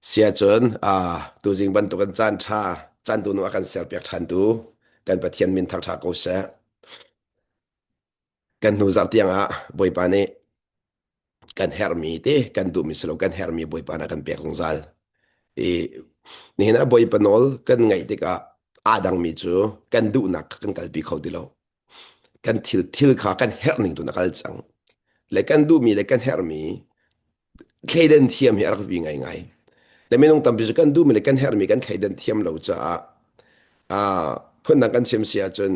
Siahcun tuzing bantukin caan ṭha, caan tu nu a kan serpiak ṭhantu kan Pathian min thangṭha ko seh. Kan hnu zarh tiangah Bawipa nih kan herhmi te kan duhmi si lo kan herhmi Bawipa nih a kan pek zungzal. I nihin ah Bawipa nawl kan ngaih tikah aa dangmi cu kan duhnak kha kan kalpi kho ti lo. Kan thil thil kha kan herh ning tu na kal cang. Le kan duhmi le kan herhmi thleidan thiam hi a rak bi ngaingai. Le minung tampi cu kan duhmi le kan herhmi kan thleidan thiam lo caah ah phundang kan chim si ahcun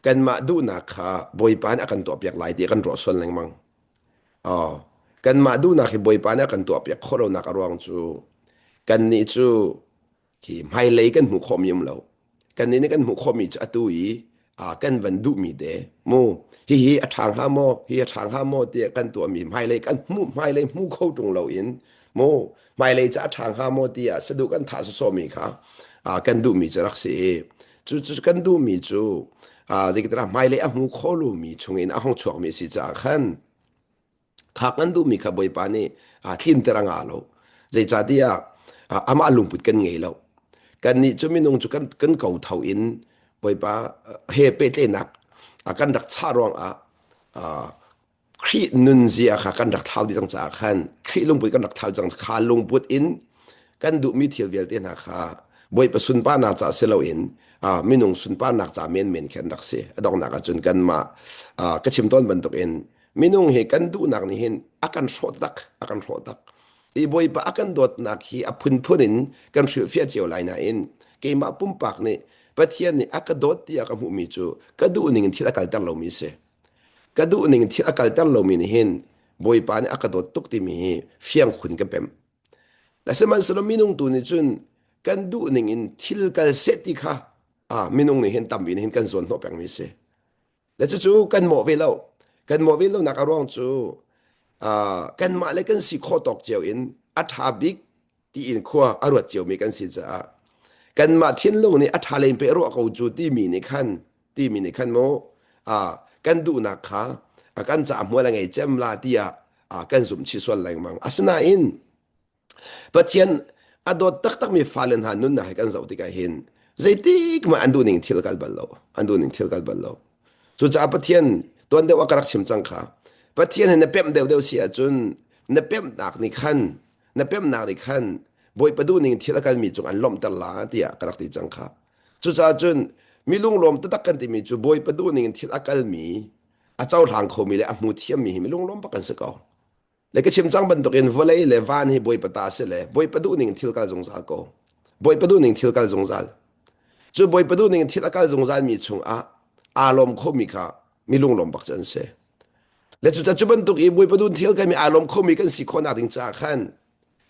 kanmah duhnak kha Bawipa nih a kan tuahpiak lai ti kan ruah sual lengmang. Oh, kanmah duhnak hi Bawipa nih a kan tuahpiak khawh lonak a ruang cu kannih cu khi hmailei kan hmuh khawhmi um lo. Kannih nih kan hmuh khawhmi cu atu i kan van duhmi te mu hihi a ṭha hnga maw hi a ṭha hnga maw tiah kan tuahmi hmailei kan hmuh hmailei hmu kho ṭung loin mu hmailei ca a ṭha hnga maw tiah saduh kan thah sawsawhmi kha kan duhmi cu rak si i cu cu kan duhmi cu zeitikah hmailei a hmu kho lomi chungin a hung chuakmi si caah khan Kha kan duhmi kha Bawipa nih tlinter a ngah lo. Zeicahtiah amah lungput kan ngei lo. Kannih cu minung cu kan, kan kotho in Bawipa he pehtlaihnak kan rak chah ruangah Khrih nunzia kha kan rak thlau dih cang caah khan Khrih lungput kan rak thlau cang kha lungput in kan duhmi thil vialte hna kha Bawipa sunparnak ca si loin minung sunparnak ca menmen khi an rak si. A donghnak ahcun kanmah ka chim tawn bantukin Minung hi kan duhnak nih hin a kan hrawh tak, a kan hrawh tak. I Bawipa a kan dawtnak hi a phunphun in kan hrilhfiah cio lai nain keimah pumpak nih Pathian nih a ka dawt tiah ka hmuhmi cu ka duh ning in thil a kalter lomi a si. Ka duh ning in thil a kalter lomi nih hin Bawipa nih a ka dawt tuk timi hi fiang khun ka pemh. Sihmanhsehlaw minung tu nih cun kan duh ning in thil kal seh ti kha ah minung nih hin tampi nih hin kan zawn hnawh pengmi a si. Le cucu kan mawh ve lo. Kan mawh ve lonak a ruang cu uh, kanmah le kan si khawh tawk cio in a ṭha bik tiin khua a ruat ciomi kan si caah kanmah thinlung nih a ṭha len pe ruah ko cu timi nih khan timi nih khan mu uh, kan duhnak kha uh, kan caah hmual a ngei cem la tiah uh, kan zumh chih sual lengmang. Asinain Pathian a dawt taktakmi fale hna nunnak hi kan zoh tikah hin zeitik hmanh an duhning thil kal bal lo. An duhning thil kal bal lo. Cucaah Pathian tuan deuh ah ka rak chim cang kha. Pathian hi na pemh deuhdeuh si ahcun na pemhnak nih khan na pemhnak nih khan Bawipa duhning thil a kalmi cung an lawmhter la tiah ka rak ti cang kha. Cucaah cun mi lunglawm taktak kan timi cu Bawipa duhning in thil a kalmi a cohlang khomi le a hmu thiammi hi mi lunglawm bak kan si ko. Le ka chim cang bantukin vawlei le van hi Bawipa ta si le Bawipa duhning thil kal zungzal ko. Bawipa duhning thil kal zungzal. Cu Bawipa duhning thil a kal zungzal mi chungah aa lawm khomi kha mi lunglawm bak cu an si. Le cu cu bantuk i Bawipa duh thil kalmi aa lawm khomi kan si khawhnak ding caah khan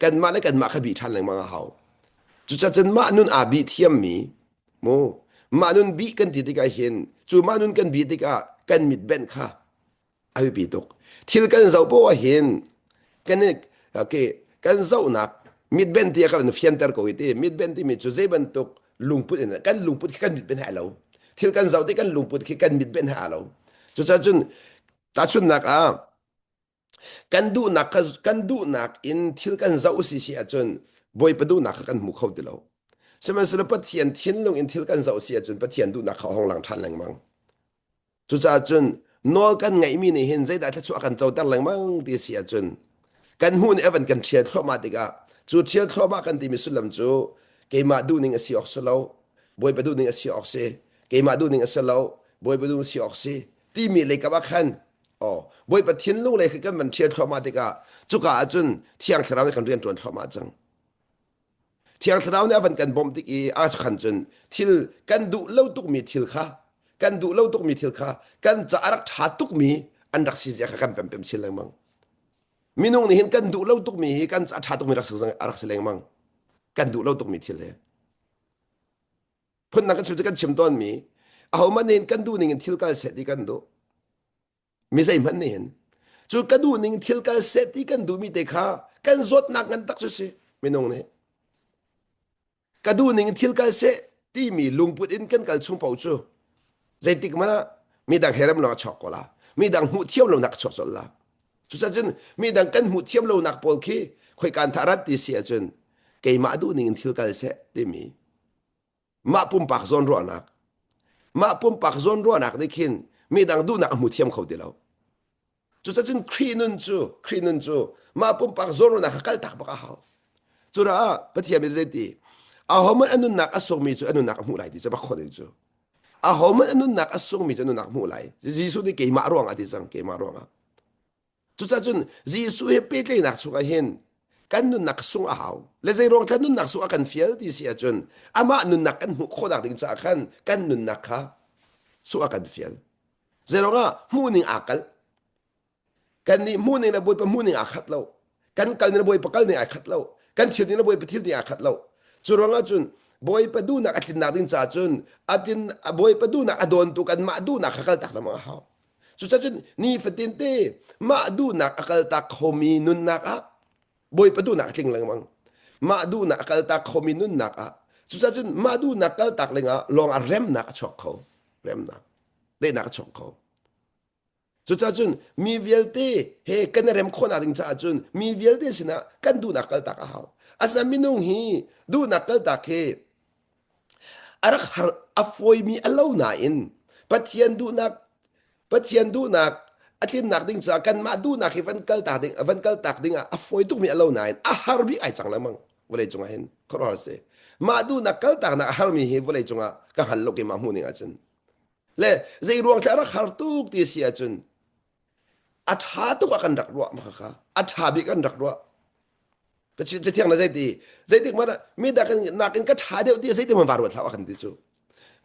kanmah le kanmah kha bih ṭhan lengmang a hau. Cucacun mah nun aa bih thiammi mu mah nun bih kan ti tikah hin cu mah nun kan bih tikah kan mit benh kha a biapi tuk. Thil kan zoh poah ah hin kan okay, kan zohnak mitben ti a kan fianter ko i ti mitben timi cu zei bantuk lungput in kan lungput khi kan mitben he lo thil kan zoh ti kan lungput khi kan mitben he lo cucaah cun tahchunhnak ah kan duhnak kha kan duhnak in thil kan zoh si si ahcun Bawipa duhnak kha kan hmu kho ti lo sihmanhsehlaw Pathian thinlung in thil kan zoh si ahcun Pathian duhnak kha a hong lang ṭhan lengmang Cucaah cun nawl kan ngeihmi nih hin zeidah thluachuah a kan coter lengmang ti a si ahcun kan hmuh nih a van kan ṭhial thluahmah tikah cu ṭhial thluahmah kan timi sullam cu keimah duhning a si awk si lo, Bawipa duhning a si awk si, keimah duhning a si lo, Bawipa duhning a si awk si timi leikap ah khan oh Bawipa thinlung lei khi kan van ṭhial thluahmah tikah cuka ahcun Thiang Thlarau nih kan rian ṭuan thluahmah cang. Thiang Thlarau nih a van kan bawmh tik i a khan cun thil kan duh lo tukmi thil kha kan duh lo tukmi thil kha kan ca a rak ṭha tukmi an rak si zia kha kan pempem chin lengmang. Minung nih hin kan duh lo tukmi hi kan ca a ṭha tukmi rak si a rak si lengmang. Kan duh lo tukmi thil hi. Phundang kan chim cu kan chim tawnmi ahohmanh nih hin kan duh ning in thil kal seh ti kan duh. Mi zeihmanh nih hin cu ka duh ning thil kal seh ti kan duhmi te kha kan zawtnak ngan tak cu si minung nih ka duh ning thil kal seh timi lungput in kan kal chung paoh cu zeitik hmanh ah midang he rem lo a chuak ko la midang hmuh thiam lonak a chuak colh la cucacun midang kan hmuh thiam lonak pawl khi khoikan tha rat ti si ahcun. Keimah duhning in thil kal seh timi mah pumpak zawnruahnak mah pumpak zawnruahnak nih khin midang duhnak a hmu thiam kho ti lo. Cucacun Khrih nun cu Khrih nun cu mah pumpak zawnruahnak kha kaltak bak a hau. Curaah Pathian nih zeiti ahohmanh a nunnak a sungmi cu a nunnak a hmuh lai ti cu bak khon cu. Ahohmanh a nunnak a sungmi cu a nunnak a hmuh lai. Jesuh nih keimah ruangah ti cang keimah ruangah. Cucacun Jesuh he pehtlaihnak chungah hin kan nunnak sung a hau. Le zei ruang thla nunnak sung a kan fial ti si ahcun amah nunnak kan hmuh khawhnak ding caah khan kan nunnak kha sung a kan fial. Zei ruangah hmuhning aa kalh. Kan nih hmuhning le Bawipa hmuhning aa khat lo. Kan kal ning le Bawipa kal ning aa khat lo. Kan thil ning le Bawipa thil ning aa khat lo. Cu ruangah cun Bawipa duhnak a tlinnak ding caah cun a tlin Bawipa duhnak a dawntu kanmah duhnak kha kaltak lengmang a hau. Cucacun nifatin te mah duhnak a kaltak khomi nunnak ah Bawipa duhnak a tling lengmang. Mah duhnak a kaltak khomi nunnak ah cucacun mah duhnak kaltak lengah lawng ah remnak a chuak kho. Remnak. Daihnak a chuak kho. Cucacun mi vialte he kan i rem khawhnak ding caah cun mi vialte sinah kan duhnak kaltak a hau. Asinain minung hi duhnak kaltak hi A rak har a fawimi a lo nain Pathian duhnak Pathian duhnak a tlinnak ding caah kanmah duhnak hi van kaltak ding van kaltak ding ah a fawi tukmi a lo nain a har bik ai cang lengmang vawlei cungah hin khuaruahhar si. Mah duhnak kaltaknak a harmi hi vawlei cungah ka hngal lo keimah hmuh ning ahcun. Le zei ruang thla rak har tuk ti si ahcun a ṭha tuk ah kan rak ruah mah kha a ṭha bik kan rak ruah. Cathiang na zeiti zeitik hmanh ah midang nakin ka ṭha deuh ti zeitik hmanh va ruat hlah u a kan ti cu.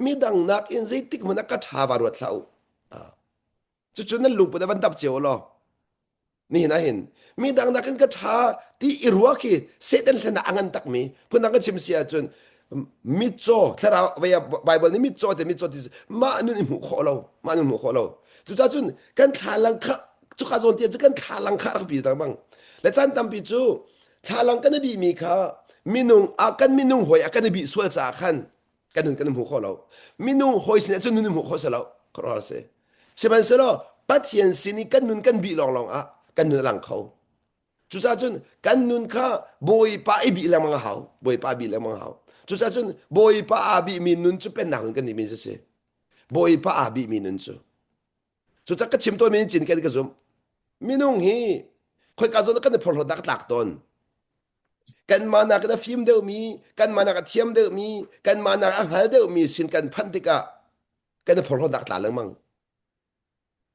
Midang nakin zeitik hmanh ah ka ṭha va ruat hlah u. Cucu nan lungput a van dap cio law nihin ah hin midang nakin ka ṭha ti i ruah khi Satan hlen ah a ngan takmi phundang ka chim si ahcun mitcaw thlarau Bible nih mitcaw te mitcaw ti mah nun i hmuh khawh lo mah nun hmuh khawh lo cucaah cun kan thlalang kha cuka zawn te cu kan thlalang kha rak pi bang le caan tampi cu thlalang kan i bihmi kha minung a kan minung hawi a kan i bih sual caah khan kan nun kan hmu kho lo minung hawi sin ah cun nun hmu kho se lo khuaruahhar si sihmanhsehlaw Pathian sin i kan nun kan bih lawnglawng ah kan nun a lang kho cucaah cun kan nun kha Bawipa i bih lengmang a hau Bawipa bih lengmang a hau cucaah cun Bawipa aa bihmi nun cu pennak nun kan nihmi cu si Bawipa aa bihmi nun cu Cucak ka chim tawnmi in cinken ka zumh. Minung hi khoika zawn ah kan i phorhlawtnak a tlak tawn. Kanmah nakin a fim deuhmi, kanmah nak a thiam deuhmi, kanmah nak a hngal deuhmi sin kan phanh tikah kan i phorhlawtnak tla lengmang.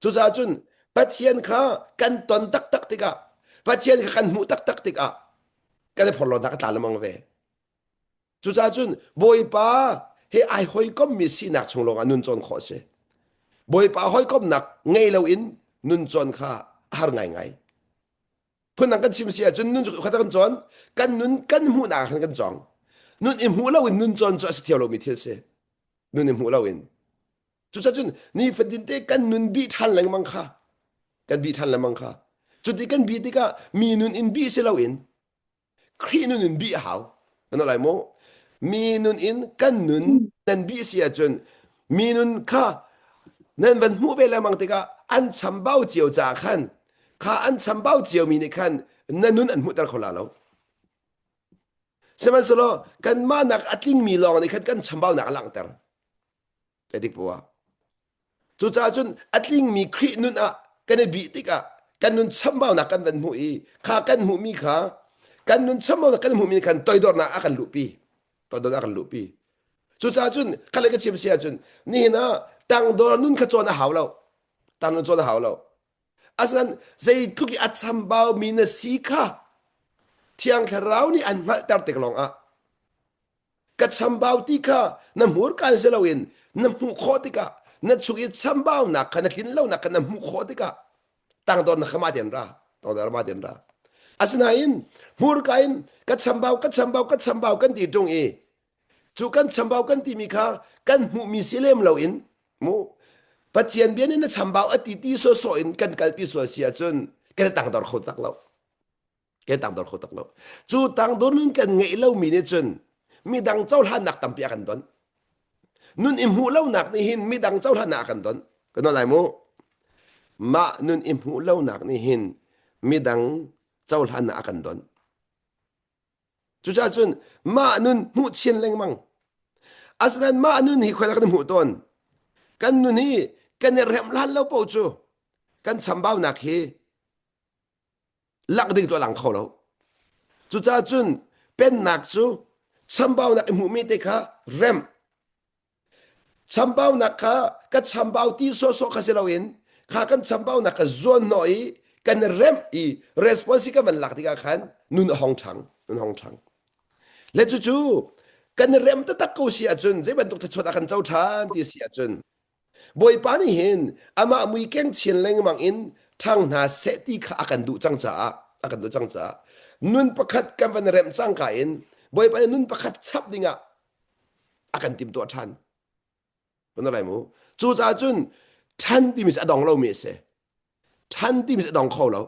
Cucaah cun Pathian kha kan ton taktak tikah, Pathian kha kan hmuh taktak tikah kan i phorhlawtnak a tla lengmang ve. Cucaah cun Bawipa he ai hawikommi sinak chung lawngah nun cawn khawh a si. Bawipa hawikomnak ngei loin nun cawn kha a har ngaingai. Phundang kan chim si ahcun nun cu khat kan cawn, kan nun kan hmuhnak ah khan kan cawng. Nun i hmuh loin nun cawn cu a si thiam lomi thil si. Nun i hmuh loin. Cucaah cun nifatin te kan nun bih ṭhan lengmang kha, kan bih ṭhan lengmang kha. Cuti kan bih tikah mi nun in bih si loin Khrih nun in bih a hau. Kan lai maw? Mi nun in kan nun nan bih si ahcun mi nun kha nan van hmuh ve lengmang tikah an chambau cio caah khan kha an chambau cio mi nih khan na nun an hmuhter kho la lo. Sihmanhsehlaw kanmah nak a tlingmi lawng nih khan kan chambaunak a langhter. Ka dik poah. Cucaah cun a tlingmi Khrih nun ah kan i bih tikah kan nun chambaunak kan van hmuh i kha kan hmuhmi kha kan nun chambaunak kan hmuhmi khan toidornak a kan luhpi. Toidornak a kan luhpi. Cucaah cun khalei ka chim si ahcun nihin ah tangdor nun kha cawn a hau lo. Tang nun cawn a hau lo. Asinain zeitluk i a chambaumi na si kha Thiang Thlarau nih an hngalhter tik lawngah ka chambau ti kha na hmurka in si loin na hmuh khawh tikah na chung i chambaunak kha na tlin lonak kha na hmuh khawh tikah tangdornak kha mah tein ra tangdor mah tein ra asinain hmurka in ka chambau ka chambau ka chambau kan ti ṭung i cu kan chambau kan timi kha kan hmuhmi si lem loin mu Pathian bia nih na chambau a ti ti sawsawh in kan kalpi sual si ahcun kan i tangdor kho tak lo Kan tangdor kho tak lo. Cu tangdor nun kan ngeih lomi nih cun midang cohlannak tampi a kan don. Nun i hmuh lonak nih hin midang cohlannak a kan don. Kan don lai mu. Mah nun i hmuh lonak nih hin midang cohlannak a kan don. Cucaah cun mah nun hmuh chin lengmang. Asinain mah nun hi khoi kan hmuh tawn. Kan nun hi kan i remh hlan lo paoh cu kan chambaunak hi lak ding cu a lang kho lo. Cucaah cun pennak cu chambaunak i hmuhmi te kha remh Chambaunak kha ka chambau ti sawhsawh kha si loin kha kan chambaunak kha zuanhnawh i kan remh i response kan van lak tikah khan nun a hong ṭhang nun hong ṭhang le cucu kan rem taktak ko si ahcun zei bantuk thluachuah dah kan co ṭhan ti si ahcun Bawipa nih hin amah mui keng chin lengmang in ṭhang hna seh ti kha a kan duh cang caah a kan duh cang caah nun pakhat kan van remh cangka in Bawipa nih nun pakhat chap dingah a kan timhtuah ṭhan. Kan lai mu. Cucaah cun ṭhan timi cu a dong lomi a si. Ṭhan timi cu a dong kho lo.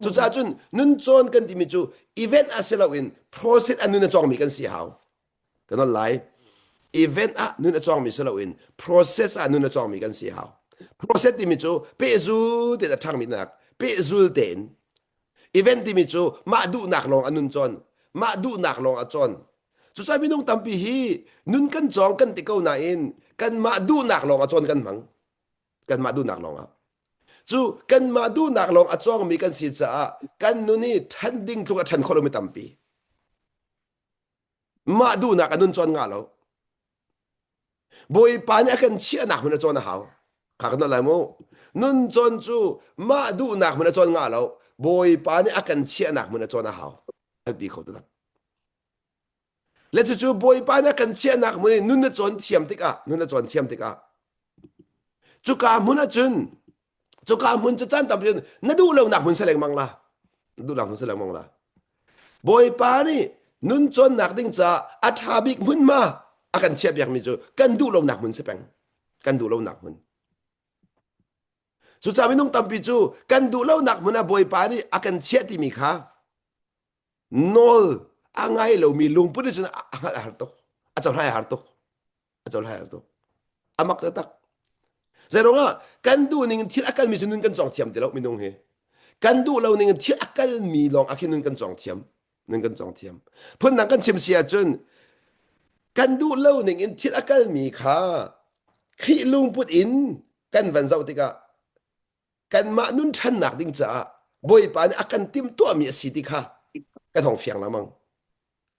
Cucaah cun nun cawn kan timi cu event ah si loin process ah nun a cawngmi kan si hau. Kan on lai. Event ah nun a cawngmi si loin process ah nun a cawngmi kan si hau. Process timi cu pehzul tein a ṭhangmi nak pehzul tein Event timi cu mah duhnak lawng a nun cawn, mah duhnak lawng a cawn. Cucaah minung tampi hi nun kan cawng kan ti ko nain kanmah duhnak lawng a cawn kan hmang. Kanmah duhnak lawng ah. Cu kanmah duhnak lawng a cawngmi kan si caah kan nun hi ṭhan ding tluk a ṭhan khawh lomi tampi. Mah duhnak a nun cawn nga lo. Bawipa nih a kan chiahnak hmun a cawn a hau. Kha kan lai mu. Nun cawn cu mah duhnak hmun a cawn nga lo. Bawipa nih a kan chiahnak hmun a cawn a hau. Bi kho taktak. Le cucu Bawipa nih a kan chiahnak hmun i nun na cawn thiam tikah, nun na cawn thiam tikah, cuka hmun ahcun cuka hmun cu caan tampi na duh lonak hmun si lengmang la. Na duhnak hmun si lengmang la. Bawipa nih nun cawnnak ding caah a ṭha bik hmunhma a kan chiahpiakmi cu kan duh lonak hmun si peng. Kan duh lonak hmun. Cucaah minung tampi cu kan duh lonak hmun ah Bawipa nih a kan chiah timi kha nawl a ngai lomi lungput nih cun a hngalh a har tuk. A cohlan a har tuk. A cohlan a har tuk. A mak taktak. Zeiruangah kan duh ning in thil a kalmi cu nun kan cawng thiam ti lo minung hi. Kan duh lo ning in thil a kalmi lawng ah khin nun kan cawng thiam. Nun kan cawng thiam. Phundang kan chim si ahcun kan duh lo ning in thil a kalmi kha Khrih lungput in kan van zoh tikah kanmah nun ṭhannak ding caah Bawipa nih a kan timhtuahmi a si ti kha kan hong fiang lengmang.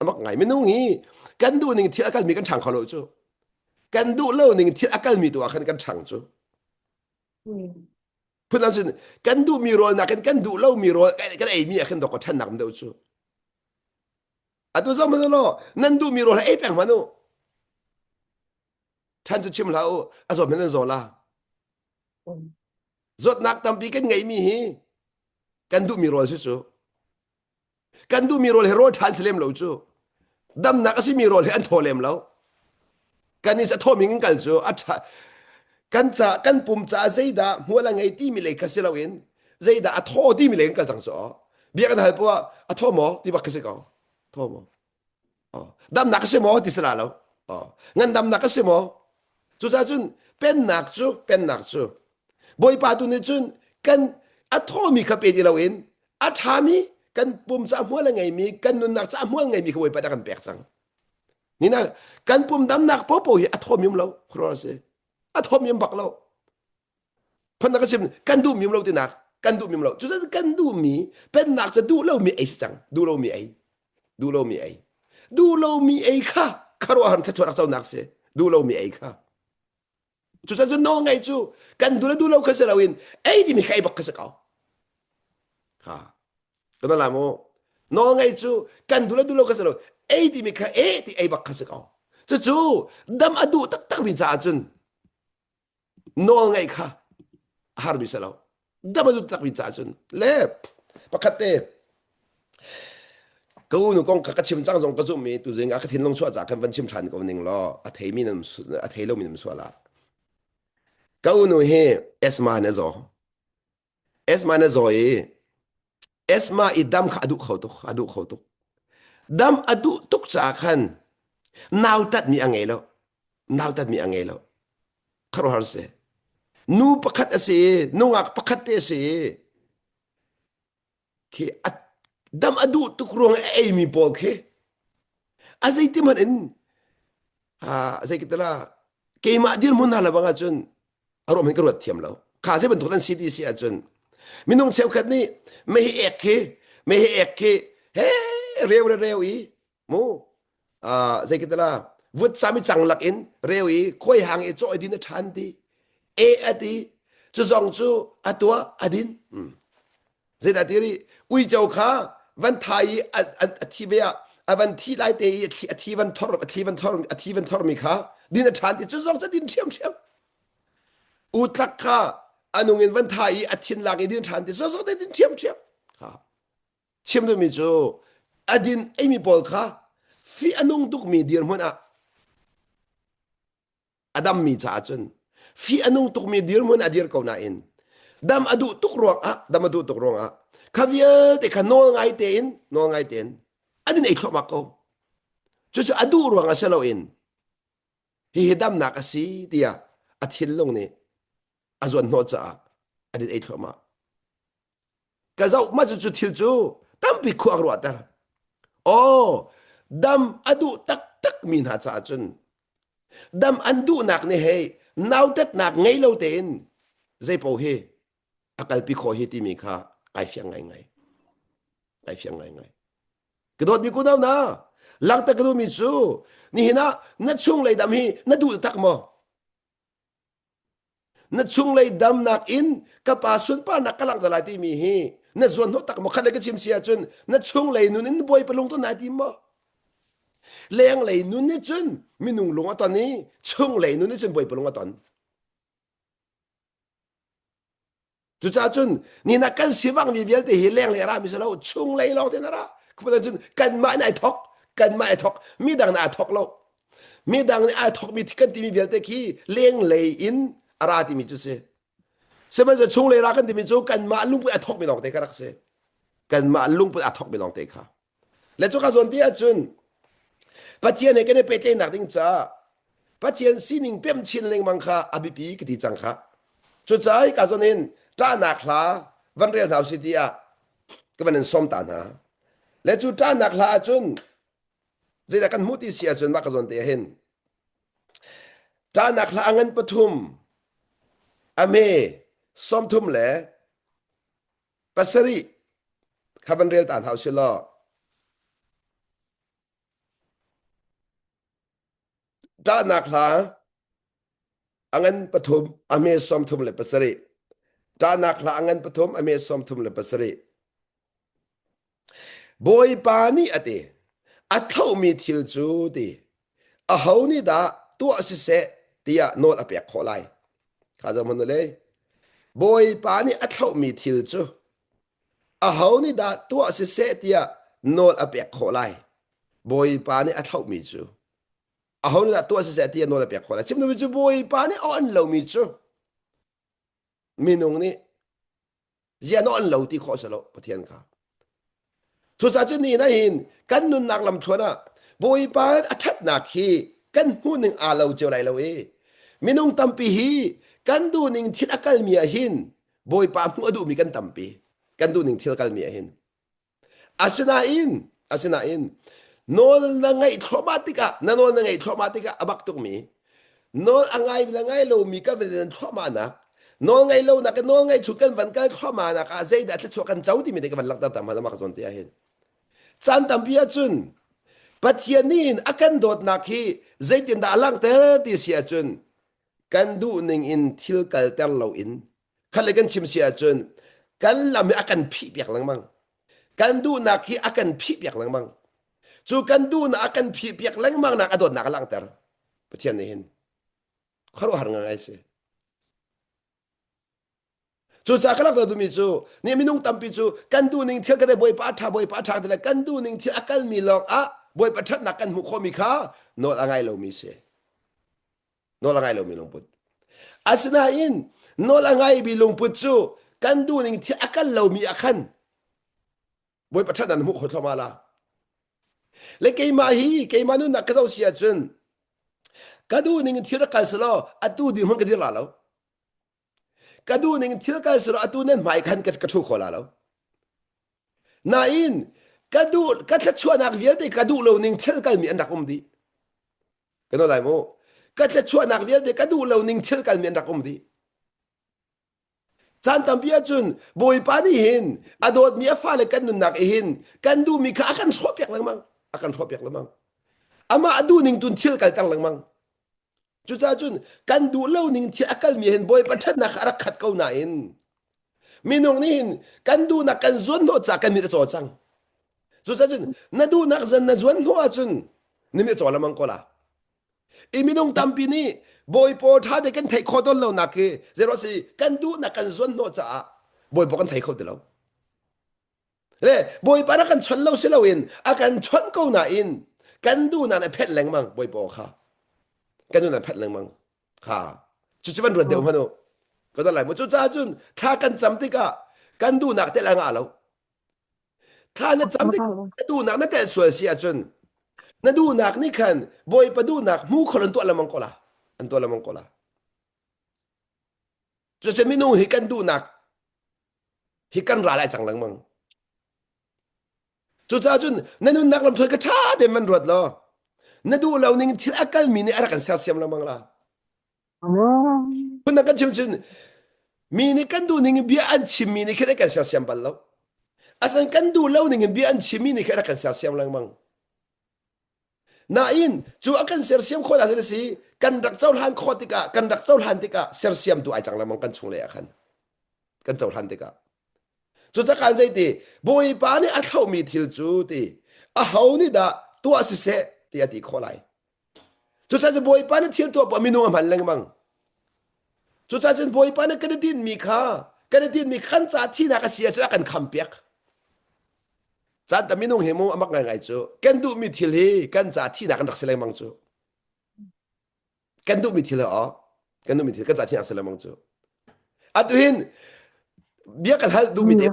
Amak ngai minung hi kan duh ning thil a kalmi kan ṭhang kho lo cu. Kan duh lo ning thil a kalmi tu ah khan kan ṭhang cu. Phundang cun kan duhmi rawl nakin kan duh lomi rawl kan eimi ah khan dawk ṭhannak um deuh cu. Atu zong hmanh law nan duhmi rawl ei peng hmanh u. Ṭhan cu chim hlah u, a zawt hmanh nan zaw la. Zawtnak tampi kan ngeihmi hi kan duhmi rawl si cu. Kan duhmi rawl hi rawl ṭha an si lem lo cu. Damnak a simi rawl hi an thaw lem lo. Kan i a thawming in kal cu a ṭha kan ca kan pum caah zeidah hmual a ngei timi lei kha si loin zeidah a thaw timi lei in kal cang cu bia kan hal poah a thaw maw ti bak khi si ko thaw maw Damnak a si maw ti si la lo. Ngandamnak a si maw? Cucaah cun pennak cu pennak cu Bawipa tu nih cun kan a thawmi kha pe ti loin a ṭhami kan pum ca hmual a ngeimi kan nunnak ca hmual ngeimi kha Bawipa dah kan pek cang. Nina kan pum damnak popo hi a thawmi um lo khuaruahhar si. A thawmi um bak lo. Phundang ka chim kan duhmi um lo tinak kan duhmi um lo cucaah kan duhmi pennak cu duh lomi ei si cang duh lomi ei duh lomi ei duh lomi ei kha kharuahhar thluachuah rak conak si duh lomi ei kha cucaah cun nawl ngei cu kan duh le duh lo kha si loin ei timi kha ei bak kha si ko kha kan la mu nawl ngei cu kan duh le duh lo kha si lo ei timi kha e ti ei bak kha si ko cucu dam a duh taktak mi caah cun nawl ngeih kha a harmi si lo dam a dut takmi caah cun le pakhat te ka unu kong kha ka chim cang zong ka zumh i tuzing ah ka thinlung chuah caah khan van chim ṭhan ko ning law a theimi nan a thei lomi nan sual ah ka unu hi asthma in a zaw Esma na zaw i Esma i dam kha a duh kho tuk, a duh kho tuk. Dam a duh tuk caah khan nautatmi a ngei lo. Nautatmi a ngei lo. Khuaruahhar si. Nu pakhat a si i, nungak pakhat te a si i, khi a dam a duh tuk ruang i a eimi pawl khi. A zeiti hmanh in zei kitala keimah dirhmun hna lebang ahcun a ruam hin ka ruat thiam lo. Kha zei bantuk an si ti si ahcun minung cheukhat nih mei ek khi mei ek khi he reu re reu i mu zei kitala vutcam i cang lak in reu i khuai hang i cawh i din a ṭhan ti e a ti cu zong cu a tuah a din. Zeidah ti rih uico kha van tha i a thi ve ah a van thi lai te i a thi van thor a thli van thor a thi van thormi kha din a ṭhan ti cu zong cu din ṭhiamṭhiam. Utlak kha a nung in van tha i a thin lak i din ṭhan ti cu zong te din ṭhiamṭhiam. Kha chim duhmi cu a din eimi pawl kha fih a nung tukmi dirhmun ah a dammi caah cun fih a nung tukmi dirhmun a dir ko nain dam a duh tuk ruangah dam a duh tuk ruangah kha vialte kha nawl ngai tein nawl ngai tein an in ei thluahmah ko cucu a duh ruangah si loin hihi damnak a si tiah a thinlung nih a zuan hnawh caah an in ei thluahmah Ka zoh mah cu thil cu tampi khua ka ruahter. Aw, dam a duh taktak mi hna caah cun dam an duhnak nih hei nautatnak ngei lo tein zeipaoh hi a kalpi khawh hi timi kha ai fiang ngaingai. Ai fiang ngaingai. Ka dawtmi kunau na, langhter ka duhmi cu nihin ah na chunglei dam hi na duh tak maw? Na chunglei damnak in ka pa sunparnak ka langhter lai timi hi na zuan hnawh tak maw khat le ka chim si ahcun na chunglei nun in Bawipa lung ton ai tim maw? Lenglei nun nih cun minung lung a ton i chunglei nun nih cun Bawipa lung a ton. Cucaah cun nina kan sivangmi vialte hi lenglei a rami si lo chunglei lawng tein a ra. Cun kanmah nih ai thok, kanmah ai thok, midang nih ai thok lo. Midang nih ai thokmi kan timi vialte khi lenglei in a ra timi cu si. Sihmanhsehlaw chunglei ra kan timi cu kanmah lungput a thokmi lawng te kha rak si. Kanmah lungput a thokmi lawng te kha. Le cuka zawn te ahcun Pathian he kan i pehtlaihnak ding caah Pathian sining pem chin lengmang kha a biapi ka ti cang kha. Cucaah hika zawn hin ṭahnak hla van rel hna usih tiah ka van in sawm ta hna. Le cu ṭahnak hla ahcun zeidah kan hmuh ti si ahcun mah ka zawn te ah hin ṭahnak hla a ngan pathum a hme 30 le pasarih kha van rel ta hna usih law ṭahnak hla a ngan pathum a hme 37 ṭahnak hla a ngan pathum a hme 37 Bawipa nih a ti a thlauhmi thil cu ti aho nih dah tuah siseh tiah nawl a pek khawh lai kha zoh hmanh u le Bawipa nih a thlauhmi thil cu aho nih dah tuah siseh tiah nawl a pek khawh lai Bawipa nih a thlauhmi cu aho nih dah tuah siseh tiah nawl a pek khawh lai chim duhmi cu Bawipa nih a on lomi cu minung nih ziah na on lo ti khawh si lo Pathian kha cucaah cun ni na hin kan nunnak lamthluan ah Bawipa a ṭhatnak hi kan hmuh ning aa lo cio lai lo i minung tampi hi kan duhning thil a kalmi ah hin Bawipa hmuh a duhmi kan tampi kan duhning thil kalmi ah hin Asinain, asinain nawl na ngaih thluahmah tikah, na nawl na ngaih thluahmah tikah a bak tukmi, nawl a ngai le ngai lomi kan van in thluahmah nak, nawl ngaih lo nak nawl ngaih chung kan van kal thluahmah nak ah zeidah thluachuah kan co timi te ka van langhter ta hmanh amah ka zawn te ah hin. Caan tampi ahcun Pathian nih a kan dawtnak hi zeitindah a langhter ti si ahcun kan duh ning in thil kalter loin khat le kan chim si ahcun kan lam hi a kan phih piak lengmang kan duhnak hi a kan phih piak lengmang cu kan duhnak a kan phih piak lengmang nak a dawtnak a langhter Pathian nih hin khuaruahhar ngai si Cucaah ka rak duhmi cu ni minung tampi cu kan duhning thil kan Bawipa a ṭha Bawipa a ṭha ti le kan duhning thil a kalmi lawng ah Bawipa ṭhatnak kan hmuh khawhmi kha nawl a ngai lomi si. Nawl a ngai lomi lungput. Asinain nawl a ngaimi lungput cu kan duhning thil a kal lomi ah khan Bawipa ṭhatnak na hmuh kho thluahmah la. Le keimah hi keimah nunnak ka zoh si ahcun ka duhning in thil rak kal selaw atu dirhmun ka dir la lo. Ka duhning in thil kal selaw atu nan hmai khan ka ṭhu kho la lo. Nain Ka duh ka thluachuahnak vialte ka duh lo ning thil kalmi an rak um dih. Ka nawl lai mu. Ka thluachuahnak vialte ka duh lo ning thil kalmi an rak um dih. Caan tampi ahcun Bawipa nih hin a dawtmi a fale kan nunnak i hin kan duhmi kha a kan hrawhpiak lengmang. A kan hrawhpiak lengmang. Amah a duh ning tun thil kalter lengmang. Cucaah cun kan duh lo ning thil a kalmi hin Bawipa ṭhatnak kha a rak khat ko nain minung nih hin kan duhnak kan zuan hnawh caah kan mit a caw cang. Cucaah cun na duhnak zan na zuan hnawh ahcun na mit a caw lengmang ko la. I minung tampi nih Bawipa ṭha te kan theih khawh tawn lonak hi zeiruah si kan duhnak kan zuan hnawh caah Bawipa kan thei kho ti lo. Le Bawipa na kan chawnh lo si loin a kan chawnh ko nain kan duhnak na phenh lengmang Bawipa kha kan duhnak phenh lengmang kha cucu van ruat deuh hmanh u ka don lai mu cucaah cun thla kan cam tikah kan duhnak tel a ngah lo thla na cam tik na duhnak na tel sual si ahcun na duhnak nih khan Bawipa duhnak hmu khol an tuah lengmang ko la an tuah lengmang ko la cucu minung hi kan duhnak hi kan ral ai cang lengmang. Cucaah cun na nunnak lamthuai ka ṭha tein van ruat law na duh lo ning thil a kalmi nih a rak kan sersiam lengmang la. Phundang kan chim cun mi nih kan duh ning in bia an chimmi nih khin an kan sersiam bal lo. Asan kan duh lo ning in bia an chimmi nih khin a rak kan sersiam lengmang. Nain cu a kan sersiam khawh nak a si kan rak cohlan khawh tikah kan rak cohlan tikah sersiamtu ai cang lengmang kan chung lei ah khan kan cohlan tikah cucakan zeiti Bawipa nih a thlauhmi thil cu ti aho nih dah tuah siseh ti a ti khawh lai cucaah Bawipa nih thil tuah poah minung a hman lengmang cucaah cun Bawipa nih kan i tinhmi kha kan i tinhmi kan ca thihnak a si ahcun a kan khampiak Caan tam minung hi mu amak ngaingai cu kan duhmi thil hi kan ca thihnak kan rak si lengmang cu. Kan duhmi thil aw kan duhmi thil kan ca thihnak si lengmang cu. Atu hin bia kan hal duhmi te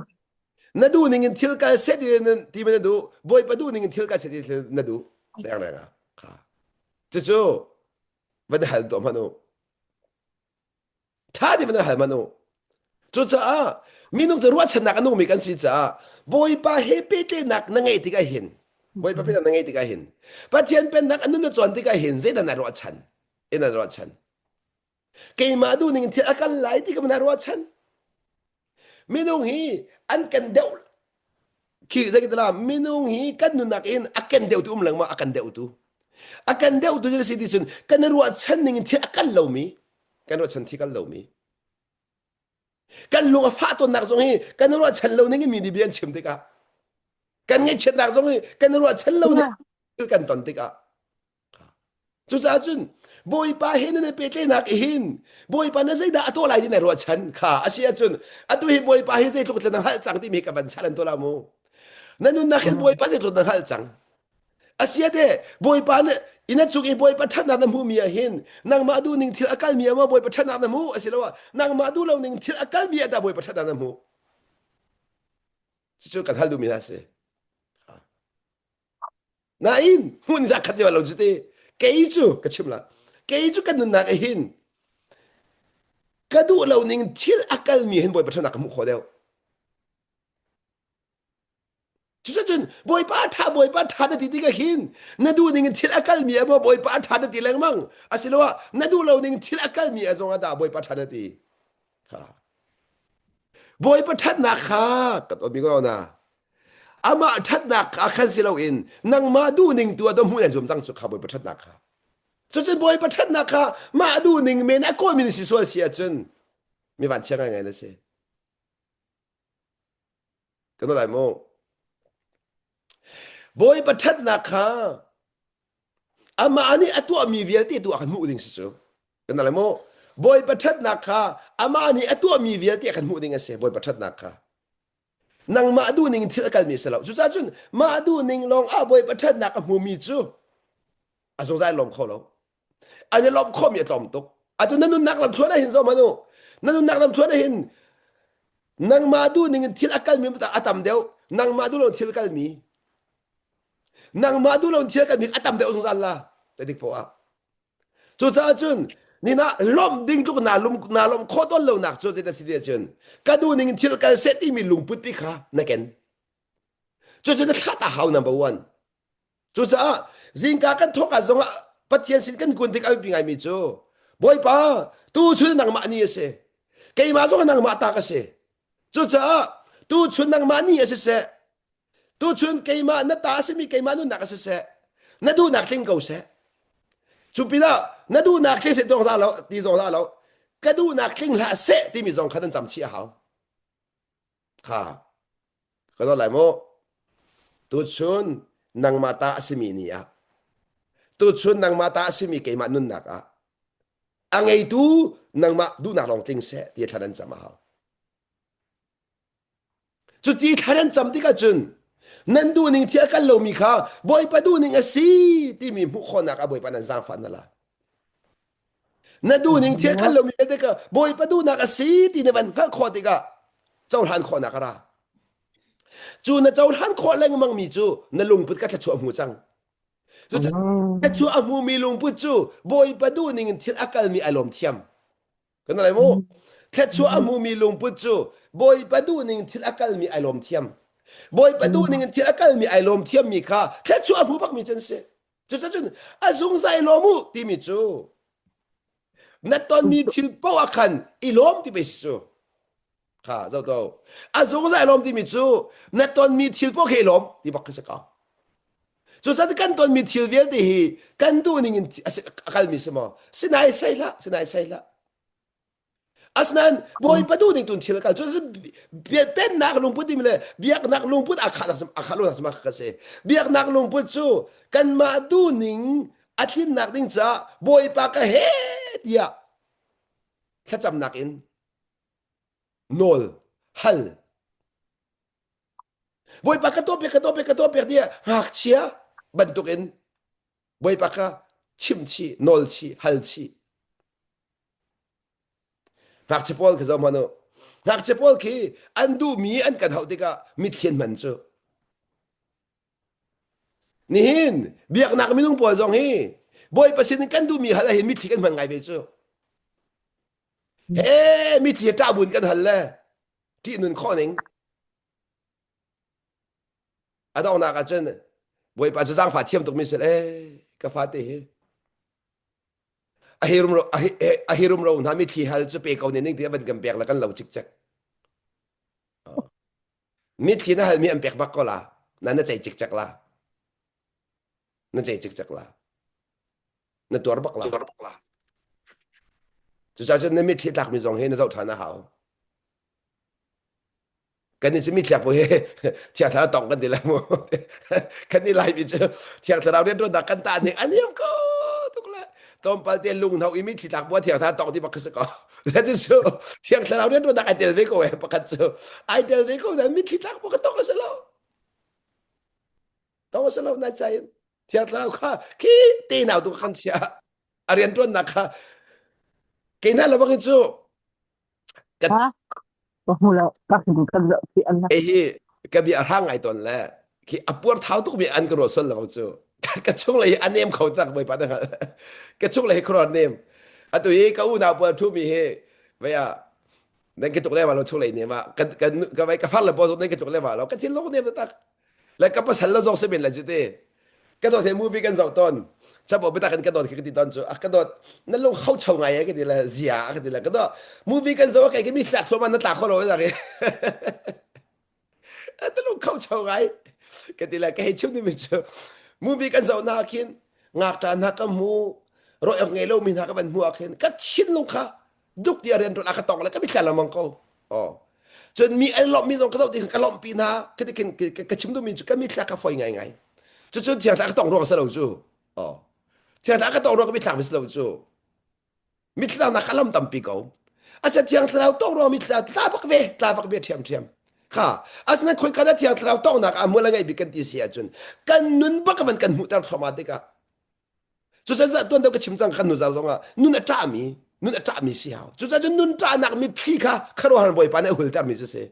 na duh ning in thil kal set in ti na duh bawipa duh ning in thil kal set in na duh reng reng ah kha cucu van hal tuah hmanh u Ṭha ti van hal hmanh u. Cucaah minung cu ruahchannak a nungmi kan si caah Bawipa he pehtlaihnak na ngeih tikah hin Bawipa pehtlaihnak na ngeih tikah hin Pathian pennak a nun na cawn tikah hin zeidah na ruahchan? In na ruahchan. Keimah duh ning in thil a kal lai ti ka na ruahchan. Minung hi an kan deuh khi zeitinah minung hi kan nunnak in a kan deuhtu um lengmang a kan deuhtu a kan deuhtu cu si ti cun kan ruahchan ning in thil a kal lomi kan ruahchan thi kal lomi kan lung a fah tawnnak zong hi kan ruahchan lo ning in mi nih bia an chim tikah kan ngaihchiatnak zong hi kan ruahchan lo ning thil kan ton tikah Cucaah cun Bawipa he nan i pehtlaihnak hin Bawipa na zeidah a tuah lai ti na ruahchan kha a si ahcun atu hi Bawipa hi zeitluk tla na hngalh cang timi ka van chal an tuah la mu. Na nunnak hin Bawipa zeitluk na hngalh cang. A si ate Bawipa na ina cung i Bawipa ṭhatnak na hmuhmi ah hin nangmah duh ning thil a kalmi ah maw Bawipa ṭhatnak na hmuh asiloah nangmah duh lo ning thil a kalmi ah dah Bawipa ṭhatnak na hmuh. Cucu kan hal duhmi hna a si. Nain hmun za khat lo cu te kei cu ka chim la kei cu kan nunnak ah hin ka duh lo ning thil a kalmi hin Bawipa ṭhanak ka hmuh khawh deuh. Cucun Bawipa ṭha Bawipa ṭha na ti tikah hin na duh ning in thil a kalmi ah maw Bawipa ṭha na ti lengmang asiloah na duh lo ning thil a kalmi ah zong ah dah Bawipa ṭha na ti. Kha. Bawipa ṭhatnak kha kan awmi ko na amah ṭhatnak kha khan si loin nangmah duhning tu ah hmuh nan zuam cang cu kha Bawipa ṭhatnak kha. Cucun Bawipa ṭhatnak kha mah duhning men a kawlmi na si sual si ahcun mi vanchia ngaingai na si. Kan lai mu. Bawipa ṭhatnak kha amah nih a tuahmi vialte tu ah khan hmuh ding si cu. Kan lai mu. Bawipa ṭhatnak kha amah nih a tuahmi vialte ah khan hmuh ding a si. Bawipa ṭhatnak kha. Nangmah duhning in thil a kalmi a si lo. Cucaah cun mah duhning lawng ah Bawipa ṭhatnak a hmumi cu a zungzal lawm kho lo. An i lawmh khawhmi a tlawm tuk. Atu na nunnak lamthluan ah hin zoh hmanh u. Na nunnak lamthluan ah hin nangmah duhning in thil a kalmi a tam deuh. Nangmah duh lo thil kalmi. Nangmah duh lo thil kalmi a tam deuh zungzal la. Te dik poah. Cucaah cun nina lawmh ding tluk naa lum naa lawmh khawh tawn lonak cu zeidah si ti ahcun ka duh ning in thil kal seh timi lungput pi kha na ken. Cucu na thlah ta hau number one. Cucaah zingka kan thawk ah zongah Pathian sin kan kun tik a biapi ngaimi cu Bawipa tu chun nangmah ni a si. Keimah zong nangmah ta ka si. Cucaah tu chun nangmah ni a si seh. Tu chun keimah na ta a simi keimah nunnak a si seh. Na duhnak tling ko seh. Cu pinah na duhnak tling seh ti zong lo ti zong lo. Ka duhnak tling hlah seh timi zong kha nan cam chih a hau. Kha Ka dawt lai mu. Tuchun nangmah ta a simi ni ah tuchun nangmah ta a simi keimah nunnak ah a ngeitu nangmah duhnak lawng tling seh ti thlan an cam a hau. Cuti thlan an cam tikah cun nan duhning thil a kal lomi kha Bawipa duhning a si timi hmuh khawhnak ah Bawipa nan zaangfah na la. Na duhning thil kal lomi vialte kha Bawipa duhnak a si ti na van hngalh khawh tikah cohlan khawhnak a ra. Cu na cohlan khawh lengmang mi cu na lungput ka thluachuah hmu cang. Cu thluachuah a hmumi lungput cu Bawipa duhning in thil a kalmi ai lawm thiam. Kan lai mu. Thluachuah a hmumi lungput cu Bawipa duhning thil a kalmi ai lawm thiam. Bawipa duhning in thil a kalmi ai lawm thiammi kha thluachuah a hmu bakmi cu an si. Cucacun a zungzal i lawm u timi cu na tonmi thil paoh ah khan i lawm ti pei si cu. Kha zo to. A zungzal i lawm timi cu na tonmi thil paoh khi i lawm ti bak khi si ko. Cucaah kan tonmi thil vialte hi kan duh ning in a kalmi si maw? Sinai sei hlah, sinai sei hlah. Asinain Bawipa duh ning tun thil a kal. Cu pennak lungput timi le biaknak lungput aa khah aa khah lonak cu ka si. Biaknak lungput cu kanmah duh ning a tlinnak ding caah Bawipa ka he tiah thlacamnak in nawl hal. Bawipa ka tuah piak ka tuah piak ka tuah piak tiah ngakchia bantukin Bawipa kha chimh chih, nawl chih, hal chih. Ngakchia pawl khi zoh hmanh u. Ngakchia pawl khi an duhmi an kan hauh tikah mitthli an hman cu. Nihin biaknak minung pawl zong hi Bawipa sin in kan duhmi hal ahhin mitthli kan hman ngai ve cu. He mitthli ṭah buin kan hal le ṭih nun khawh ning. A donghnak ah cun Bawipa cu zaangfah thiam tukmi si le ka fate hi a hi rumro a hi rumro hna mitthli hal cu pe ko ne ning ti a van kan pek la kan lo cikcek. Mitthli na halmi an pek bak ko la na na cei cikcek la na cei cikcek la na tuar bak la cucaah cun na mitthli tlakmi zong hi na zoh ṭhan a hau Kan i cu mitthliak pawl hi thiang thlarau tong kan ti lai mu. Kan i laimi cu thiang thlarau rianṭuannak kan tah ning a niam ko tuk le tlawmpal te lunghno i mitthli tlak bu thiang thlarau tong ti bak khi si ko. Le cu cu thiang thlarau rianṭuannak ai tel ve ko eh pakhat cu ai tel ve ko nain mitthli tlak bu ka tong a si lo. Tong a si lo nai cain thiang thlarau kha khi te nau tu kan chia a rianṭuannak kha kei hna lo bangin cu Kan Ka hmu lo. Ka hmu kan zoh khi an hi ka bia hrang ngai ton le khi a puar thau tuk mi an ka ruah sual lo cu. Ka chung lei hi a nem kho tak bawipa na hngalh. Ka chung lei hi khuaruah nem. Atu hi ka unau pawl thu mi hi vei ah nan ka tuk le ma lo chung lei nem ah ka ka ka vai ka far le pawl zong nan ka tuk le ma lo ka thinlung nem tak. Le ka pasal lo zong si men le cu te. Ka dawt he movie kan zoh tawn. Chabo bitak in ka dawt khi ka ti tawn cu. A ka dawt na lung hau cho ngai e ka ti le zia ka ti le ka dawt movie kan zoh kai mi hlak thluahmah na tla kho lo tak i. Na lung khau cho ngai ka ti le ka hei chim dimi cu movie kan zoh na khin ngakṭa hna ka hmu rawih awk ngei lomi hna ka van hmu ah khin ka thinlung kha duk ti a rian ṭuan a ka tong le ka mithla lengmang ko. Oh. Cun mi an lawmhmi zong ka zoh ti ka lawmhpi hna. Ka ti ka chim duhmi cu ka mithla ka foi ngaingai. Cucun thiangthla ka tong ruang si lo cu. Oh. Thiangthla ka tong ruang ka mithla mi si lo cu. Mithla nak ka lam tampi ko. Asa thiang thlarau tong ruang mithla tla bak ve, tla bak ve ṭhiam ṭhiam. Kha, asinain khoi ka dah thiang thlarau tongnak ah mual a ngeih bik kan ti si ahcun kan nun bak van kan hmuhter thluahmah tikah Cucaah tuan deuh ka chim cang kan nuzar zongah nun a ṭahmi nun a ṭahmi si hau. Cucaah cun nun ṭahnak mitthli kha khuaruahhar Bawipa nih a hultermi cu si.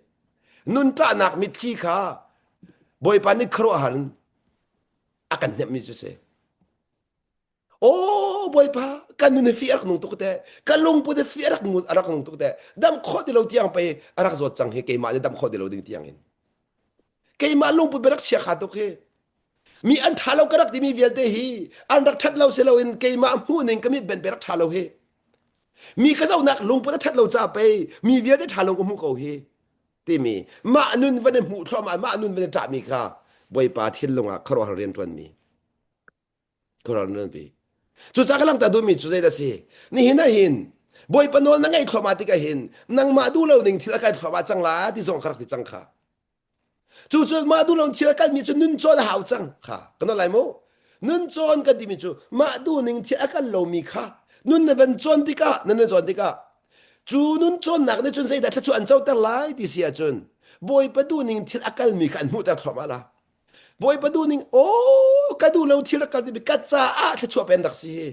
Nun ṭahnak mitthli kha Bawipa nih khuaruahhar in a kan hnemhmi cu si. Aw Bawipa kan nun hi fih a rak nung tuk te ka lungput hi fih a rak a rak nung tuk te dam khawh ti lo tiang pei a rak zawt cang hi keimah nih dam khawh ti lo ding tiang in. Keimah lungput biarak chia kha tuk hi. Mi an ṭha lo ka rak timi vialte hi an rak ṭhat lo si loin keimah hmuh ning ka mit ben rak ṭha lo hi. Mi ka zohnak lungput a ṭhat lo ca pei mi vialte ṭha lo ka hmuh ko hi timi mah nun van i hmuh thluahmah mah nun van i ṭahmi kha Bawipa thinlung ah khuaruahhar rian ṭuanmi khuaruahhar rian pi. Cucaah ka langhter duhmi cu zeidah si? Nihin ah hin Bawipa nawl na ngaih thluahmah tikah hin nangmah duh lo ning thil a kai thluahmah cang la ti zong ka rak ti cang kha. Cu cu mah duh lo thil a kalmi cu nun cawn a hau cang kha kan nawl lai mu. Nun cawn kan timi cu mah duh ning thil a kal lomi kha nun na van cawn tikah na nun cawn tikah cu nun cawnnak nih cun zeidah thluachuah an coter lai ti si ahcun Bawipa duh ning thil a kalmi kha an hmuhter thluahmah la. Bawipa duh ning aw ka duh lo thil a kal timi ka caah thluachuah pen rak si hi.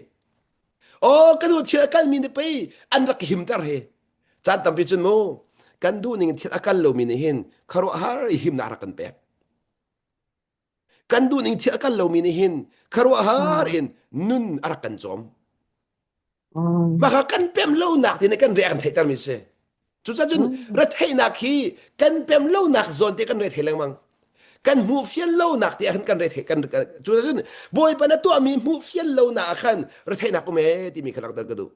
Aw ka duh thil a kalmi nih pei an rak himter hi. Caan tampi cun mu kan duh ning thil a kal lomi nih hin khuaruahhar i himnak rak kan pek. Kan duh ning thil a kal lomi nih hin khuaruahhar in nun a rak kan cawm. Mah kha kan pem lonak ti nih kan re a kan theihtermi si. Cucaah cun retheihnak hi kan pem lonak zawn te kan re thei lengmang. Kan hmuh fian lonak te ah khan kan re thei kan cucaah cun Bawipa na tuahmi hmuh fian lonak ah khan retheihnak um ee timi kha langhter ka duh.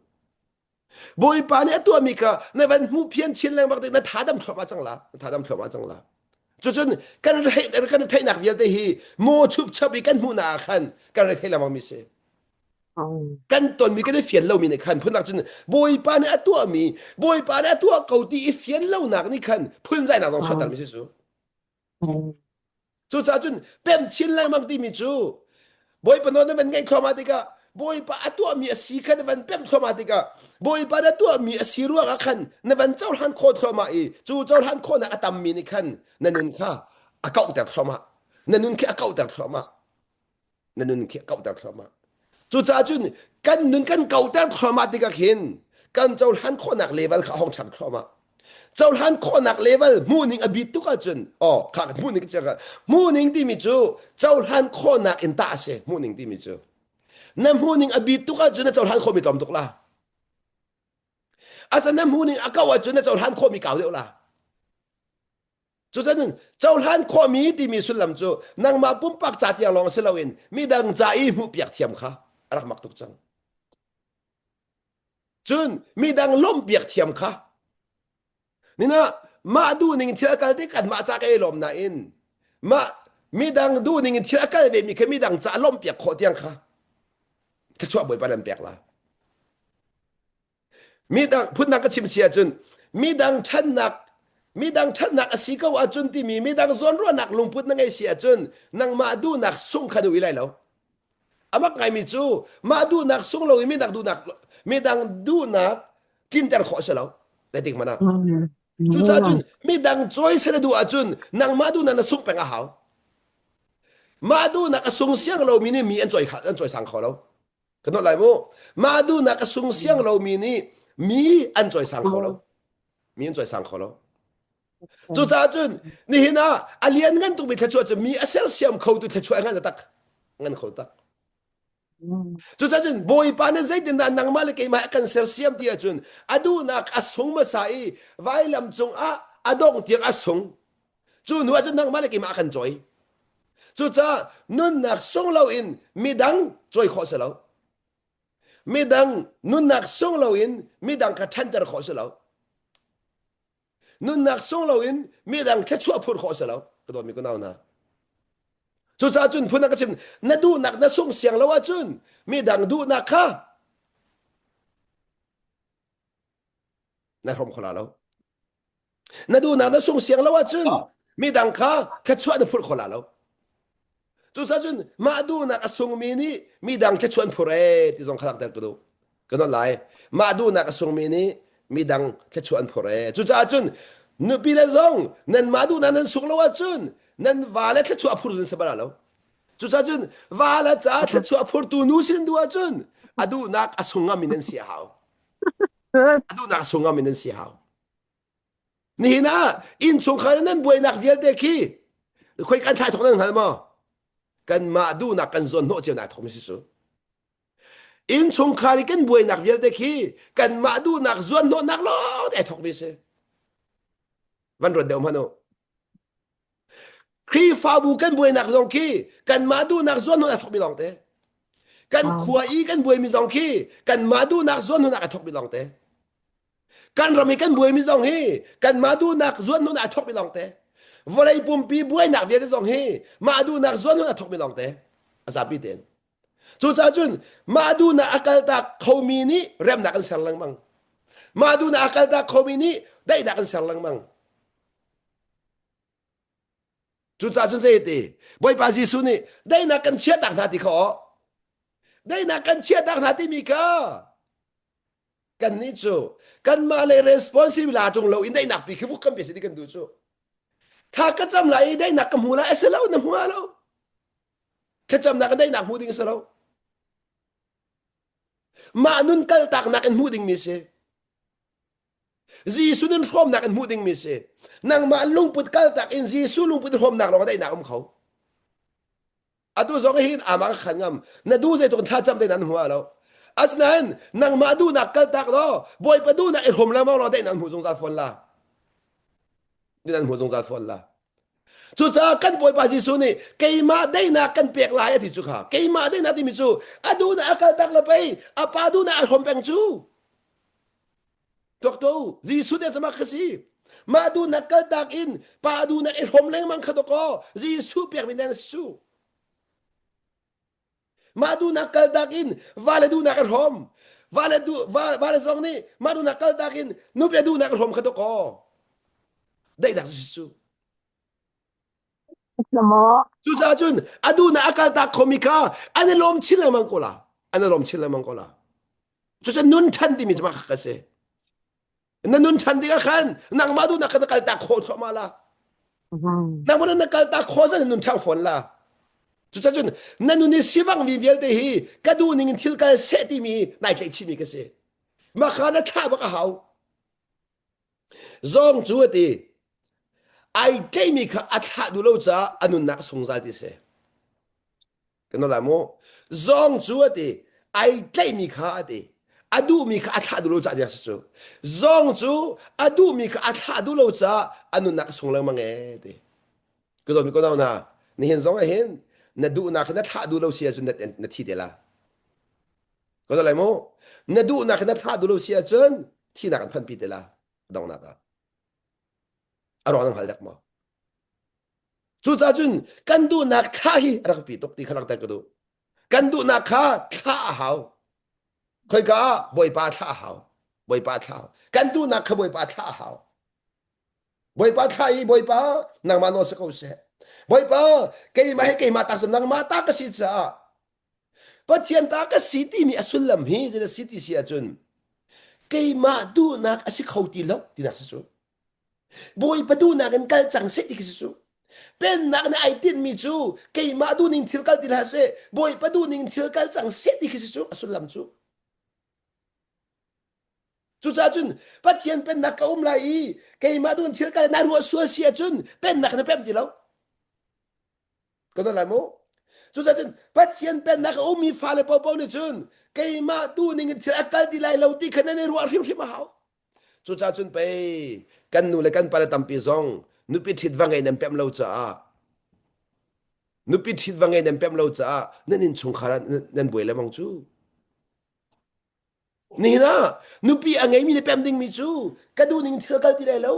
Bawipa nih a tuahmi kha na van hmuh phian chin lengmang tik na tha dam thluahmah cang la na tha dam thluahmah cang la cucun kan kan theihnak vialte hi maw chupchap i kan hmuhnak ah khan kan re thei lengmang mi si kan tonmi kan i fian lomi nih khan phunnak cun Bawipa nih a tuahmi Bawipa nih a tuah ko ti i fian lonak nih khan phunzainak zong chuahter mi si su Cucaah cun pem chin lengmang timi cu Bawipa nawl na van ngaih thluahmah tikah Bawipa a tuahmi a si kha na van pem thluahmah tikah Bawipa na tuahmi a si ruangah khan na van cohlan khawh thluahmah i cu cohlan khawhnak a tammi nih khan na nun kha a kauhter thluahmah. Na nun khi a kauhter thluahmah. Na nun khi a kauhter thluahmah. Cucaah cun kan nun kan kauhter thluahmah tikah khin kan cohlan khawhnak level kha a hong ṭhang thluahmah. Cohlan khawhnak level hmuhning a bit tuk ahcun oh kha hmuhning ka hmuhning timi cu cohlan khawhnak in tah a si hmuhning timi cu na hmuhning a bit tuk ahcun na cohlan khawhmi tlawm tuk la asa na hmuhning a kau ahcun na cohlan khawhmi kau deuh la Cucaah cohlan khawhmi timi sullam cu nangmah pumpak ca tiang lawng si loin midang ca i hmuhpiak thiam kha a rak mak tuk cang. Cun midang lawmhpiak thiam kha nina mah duhning in thil a kal tik anmah ca ka i lawm nain mah midang duhning in thil a kal ve mi kha midang ca lawmhpiak khawh tiang kha thluachuah Bawipa nan pek la. Midang phundang ka chim si ahcun midang ṭhannak midang ṭhatnak a si ko ahcun timi midang zawnruahnak lungput na ngei si ahcun nangmah duhnak sung kha na ui lai lo. Amak ngaimi cu mah duhnak sung lo i midang duhnak midang duhnak tlinter khawh a si lo. Zeitik hmanh ah. Cucaah cun midang cawisan na duh ahcun nangmah duhnak na sungh peng a hau. Mah duhnak a sung siang lomi nih mi an cawi an cawisang kho lo. Ka nawlh lai mu. Mah duhnak a sung siang lomi nih mi an cawisang kho lo. Mi an cawisang kho lo. Cucaah cun nihin ah a lian ngan tukmi thluachuah cu mi a sersiam khotu thluachuah ngan tak ngan kho tak. Cucaah cun Bawipa nih zeitindah nangmah le keimah a kan sersiam ti ahcun a duhnak a sung hmasa i vailam cungah a dongh tiang a sung. Cu hnu ahcun nangmah le keimah a kan cawi. Cucaah nunnak sung loin midang cawi khawh si lo. Midang nunnak sung loin midang kha ṭhanter khawh si lo. Nunnak sung loin midang thluachuah phurh khawh si lo. Ka dawtmi ka nau hna. Cucaah cun phun ka chim na duhnak na sung siang lo ahcun midang duhnak kha na hrom kho la lo. Na duhnak na sung siang lo ahcun midang kha thluachuah na phurh kho la lo. Cucaah cun mah duhnak a sungmi nih midang thluachuah an phur ee ti zong kha langhter ka duh. Ka nawlh lai. Mah duhnak a sungmi nih midang thluachuah an phur ee. Cucaah cun nupi le zong nanmah duhnak nan sung lo ahcun nan vale thluachuah a phur nan si bal lo. Cucaah cun vale caah thluachuah phurtu nu sin duh ahcun a duhnak a sung ngam in nan si a hau. A duhnak a sung ngam in nan si a hau. Nihin ah innchungkhar in nan buainak vialte khi khoi kan thlai thawk nan hngal maw? Kanmah duhnak kan zawn hnawh cio nak thawk mi si cu. Innchungkhar i kan buainak vialte khi kanmah duhnak zuan hnawhnak lawng te thawk mi si. Van ruat deuh hmanh u. Khrihfabu kan buainak zong khi kanmah duhnak zawn hun a thawkmi lawng te. Kan khua i kan buaimi zong khi kanmah duhnak zawn hun a thawkmi lawng te. Kan ram i kan buaimi zong hi kanmah duhnak zuan hun a thawkmi lawng te. Vawlei pumpi buainak vialte zong hi mah duhnak zuan hun a thawkmi lawng te. A zapi tein. Cucaah cun mah duhnak a kaltak khomi nih remnak an ser lengmang. Mah duhnak a kaltak khomi nih daihnak an ser lengmang. Cucaah cun zei ti Bawipa Jesuh nih daihnak kan chiahtak hna ti kha aw daihnak kan chiahtak hna timi kha kannih cu kanmah le responsible la ṭung lo in daihnak pi khi vuk kan pe si ti kan duh cu tha ka cam lai i daihnak ka hmu lai a si lo na hmu lo thlacamnak in daihnak hmu ding a si lo mah nun kaltaknak in hmuh dingmi si Jesuh nun hrawmnak in hmuh dingmi si. Nangmah lungput kaltak in Jesuh lungput hrawmnak lawng daihnak um kho. Atu zong hin amah ka khan ngam. Na du zeitluk in thlacam te nan hmu lo. Asinain nangmah duhnak kaltak law Bawipa duhnak i hrawm lengmang law daihnak hmu zungzal fawn la. Nan hmu zungzal fawn la. Cucaah kan Bawipa Jesuh nih keimah daihnak kan pek lai a ti cu kha. Keimah daihnak timi cu a duhnak a kaltak la pei a pa duhnak a hrawm peng cu. Tuak to Jesuh nih cama kha si. Mah duhnak kaltak in pa duhnak i hrawm lengmang kha dawkaw Jesuh pekmi nan su. Mah duhnak kaltak in vale duhnak i hrawm. Vale du va, vale zong nih mah duhnak kaltak in nupi duhnak i hrawm kha dawkaw. Daihnak cu si su. Cucaah cun a duhnak a kaltak khomi kha an i lawm chin lengmang ko la. An i lawm chin lengmang ko la. Cucu nun ṭhan timi cu mah kha si. Na nun ṭhan tikah khan nangmah duhnak kha na kaltak khawh thluahmah la. Nangmah na kaltak khawh zan nun ṭhang fawn la. Cucaah cun na nun i sivang mi vialte hi ka duh ning in thil kal seh timi nai tlaih chihmi ka si. Mah kha na thlah bak a hau. Zawng cu a ti. Ai tlaihmi kha a thlah duh lo caah a nunnak a sungzal ti si. Kan la mu. Zawng cu a ti. Ai tlaihmi kha a ti. A duhmi kha a thlah duh lo caah tiah si cu. Zawng cu a duhmi kha a thlah duh lo caah a nunnak a sung lengmang ee ti. Ka dawtmi ko hna, nihin zong ah hin na duhnak hi na thlah duh lo si ahcun na, na thi te la. Ka dawt lai mu. Na duhnak hi na thlah duh lo si ahcun thinak an phanpi te la. Donghnak ah. A ruang na hngal dek maw? Cucaah cun kan duhnak thlah hi a rak pi tuk ti kha langhter ka duh. Kan duhnak kha thlah a hau. Khoika ah Bawipa thlah a hau. Bawipa thlah. Kan duhnak kha Bawipa thlah a hau. Bawipa thlah i Bawipa nangmah nawl si ko seh. Bawipa keimah hi keimah tak nangmah ta ka si caah Pathian ta ka si timi a sullam hi zei si ti si ahcun keimah duhnak a si kho ti lo tinak si cu. Bawipa duhnak in kal cang seh ti khi si cu. Pennak nih ai tinhmi cu keimah duhning thil kal ti hlah seh, Bawipa duhning thil kal cang seh ti khi si cu a sullam cu. Cucaah cun Pathian pennak ka um lai i keimah duhning thil kal na ruah sual si ahcun pennak na pem ti lo. Kan lai mu. Cucaah cun Pathian pennak a ummi fale paohpaoh nih cun keimah duhning in thil a kal ti lai lo ti kha nan i ruah hrimhrim a hau. Cucaah cun pei kan nu le kan pale tampi zong nupi ṭhit va ngei nan pemh lo caah nupi ṭhit va ngei nan pemh lo caah nan innchungkhar ah nan buai lengmang cu. Nihin ah nupi a ngeimi le pem dingmi cu ka duhning thil kal ti lai lo.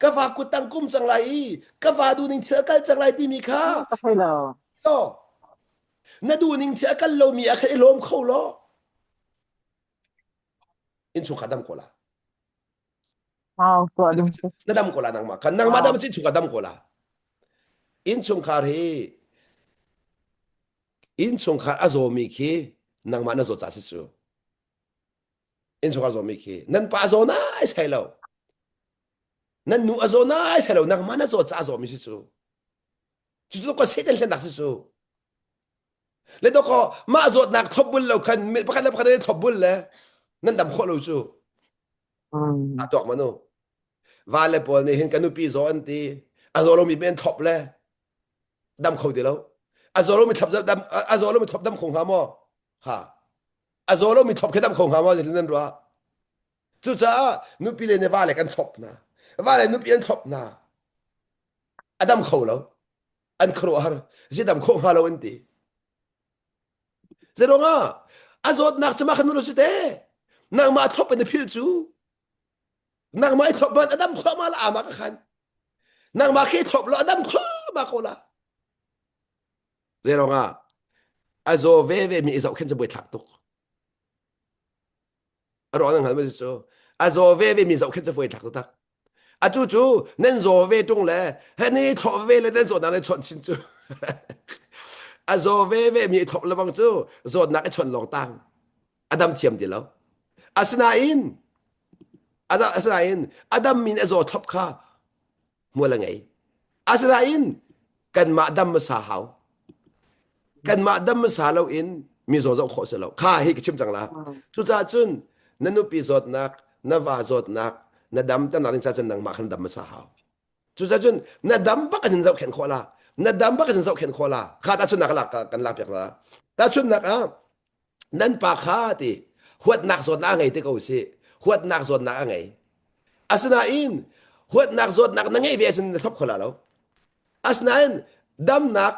Ka va kuttang kum cang lai i ka va duhning thil kal cang lai timi kha Ka thei lo. to na duhning thil a kal lomi ah khan i lawm kho law innchungkhar dam ko la. Au tuah ding. Na dam ko la nangmah khan nangmah dam ci innchungkhar dam ko la. Innchungkhar hi innchungkhar a zawmi khi nangmah na zaw ca si cu. Innchungkhar zawmi khi nan pa zaw nai sai lo. Nan nu a zaw nai sai lo nangmah na zaw ca zawmi si cu. Cucu ko Satan hlennak si cu. Le dawkaw mah zawtnak thlopbul lo khan pakhat le pakhat thlopbul le nan dam khawh lo cu. Mm. A tuak manu. Va le pawl nih hin ka nupi zaw an ti. A zaw lomi men thlop le dam kho ti lo. A zaw lomi thlop dam a zaw lomi thlop dam kho hnga maw? Ha. A zaw lomi thlop khi dam kho hnga maw? Nan ruah. Cucaah nupi le ne va le kan thlop hna. Va le nupi an thlop hna. A dam kho lo. An khuaruahhar. Zidam khawh hnga lo an ti. Zeiruangah a zawtnak cu mah khan si te. Nangmah thlop in na phil cu. Nangmah i thlop man a dam thluahmah la ama ka khan. Nangmah khi thlop lo a dam thluahmah ko la. Zeiruangah a zaw ve ve mi i zohkhenh cu buaithlak tuk. A ruang nan hngal ma cu a zaw ve ve mi zohkhenh cu buaithlak taktak. Atu cu nan zaw ve ṭung le he ni thlawh ve le nan zawtnak nan chawnh chin cu. A zaw ve ve mi i thlop lebang cu zawtnak i chawnh lawng tang. A dam thiam ti lo. Asinain asinain a dam min a zaw thlop kha hmual a ngei. Asinain kanmah dam hmasa hau. Kanmah dam hmasa loin mi zaw zoh khawh si lo. Kha hi ka chim cang la. Cucaah cun na nupi zawtnak, na va zawtnak, na dam ternak ding caah cun nangmah khan dam hmasa hau. Cucaah cun na dam bak in zohkhenh khawh la. Na dam bak in zohkhenh khawh la. Kha tahchunhnak lak kan lak piak la. Tahchunhnak ah nan pa kha ti huatnak zawtnak a ngei te ko si. Huatnak zawtnak a ngei. Asinain huatnak zawtnak na ngeih ve ahcun na thlop kho la lo. Asinain damnak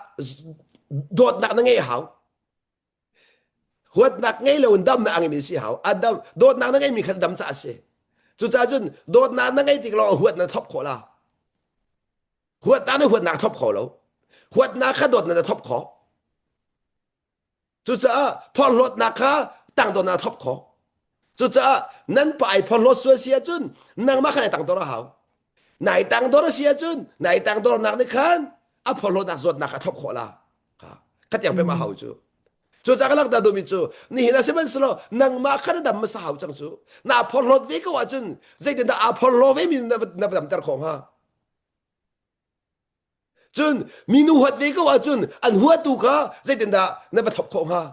dawtnak na ngeih hau. Huatnak ngei lo in damnak a ngeimi si hau. A dam dawtnak na ngeimi kha dam ca a si. Cucaah cun dawtnak na ngeih tik lawng huat na thlop khawh la. Huatnak na huatnak thlop kho lo. Huatnak kha dawtnak na thlop khawh. Cucaah phorhlawtnak kha tangdornak a thlop khawh. Cucaah nan pa ai phorhlawt sual si ahcun nangmah kha nai tangdor a hau. Nai tangdor a si ahcun nai tangdornak nih khan a phorhlawtnak zawtnak a thlop khawh la. Kha tiang pem a hau cu. Cucaah ka langhter duhmi cu nihin ah sihmanhsehlaw nangmah kha na dam hmasa hau cang cu. Na phorhlawt ve ko ahcun zeitindah aa phorhlaw ve mi na va damter khawh hnga? Cun minu huat ve ko ahcun an huatu kha zeitindah na va thlop khawh hnga?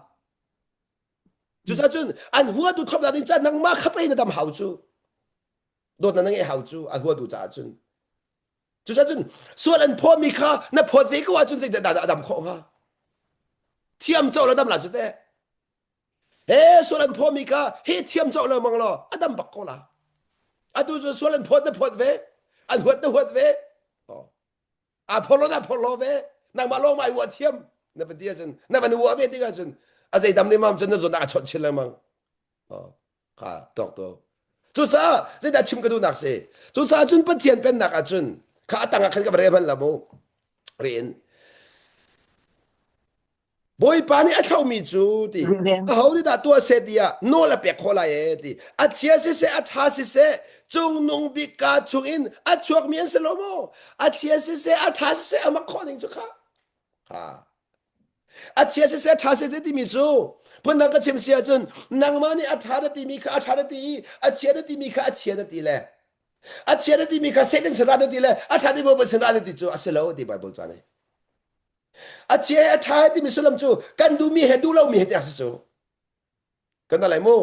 Cucaah cun an huatu thlopnak ding caah nangmah kha pei na dam hau cu. Dawtnak na ngeih hau cu an huatu caah cun. Cucaah cun sual an phawmi kha na phawt ve ko ahcun zeitindah a dam khawh hnga? Thiam co la dam la cu teh. He sual an phawmi kha he thiam cawh lengmang law a dam bak ko la. Atu cu sual an phawt na phawt ve, an huat na huat ve. A phorlo na phorlo ve. Nangmah lawng mai uah thiam na van ti ahcun na van uah ve tik ahcun a zei dam nemam cun na zawn a chawnh chin lengmang. Kha tawk to. Cucaah zeidah chim ka duhnak si? Cucaah cun Pathian pennak ahcun kha a tang ah khan ka va rel hmanh la mu. Riin Bawipa nih a thlomi cu ti aho nih dah tuah seh tiah nawl a pek khawh lai ee ti a chia siseh a ṭha siseh cungnung bik ka chungin a chuakmi an si lo maw a chia siseh a ṭha siseh a mak khawh ning cu kha ha a chia siseh a ṭha siseh timi cu phundang ka chim si ahcun nangmah nih a ṭha na timi kha a ṭha na ti i a chia na timi kha a chia na ti le a chia na timi kha Satan sin ra na ti le a ṭha timi sin ra na ti cu a si lo ti Bible ca nih A chia he a ṭha he timi sullam cu kan duhmi he duh lomi he tiah si cu. Kan lai mu.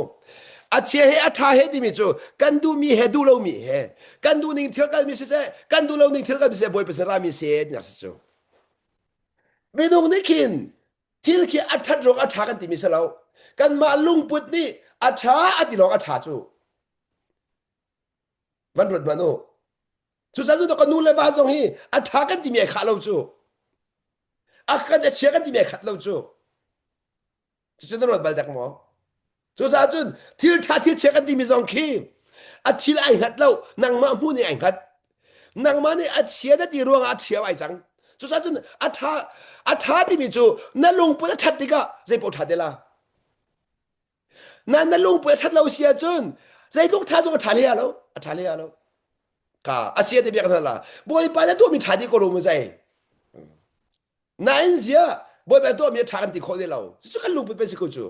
A chia he a ṭha he timi cu kan duhmi he duh lomi he kan duh ning thil kalmi siseh kan duh lo ning thil kalmi siseh Bawipa sin rami si tiah si cu. Minung nih khin thil khi a ṭhat ruang a ṭha kan timi si lo. Kanmah lungput nih a ṭha a ti lawng a ṭha cu. Van ruat hmanh u. Cucaah cu ka nu le va zong hi a ṭha kan timi ai khah lo cu. A kan a chia kan timi ai khat lo cu. Cucu na ruat bal dek maw? Cucaah cun thil ṭha thil chia kan timi zong khi a thil ai hngat lo nangmah hmu nih ai hngat. Nangmah nih a chia na ti ruangah a chia ai cang. Cucaah cun a ṭha a ṭha timi cu na lungput a ṭhat tikah zei paoh ṭha te la. Na na lungput a ṭhat lo si ahcun zeitluk ṭha zong a ṭha hlei lo a ṭha hlei lo ka a sia te biak hna la bawipa na tuahmi ṭha dih ko lo mu zei nain zia bawipa na tuahmi a ṭha kan ti khawh ti lo cucu kan lungput pe si ko cu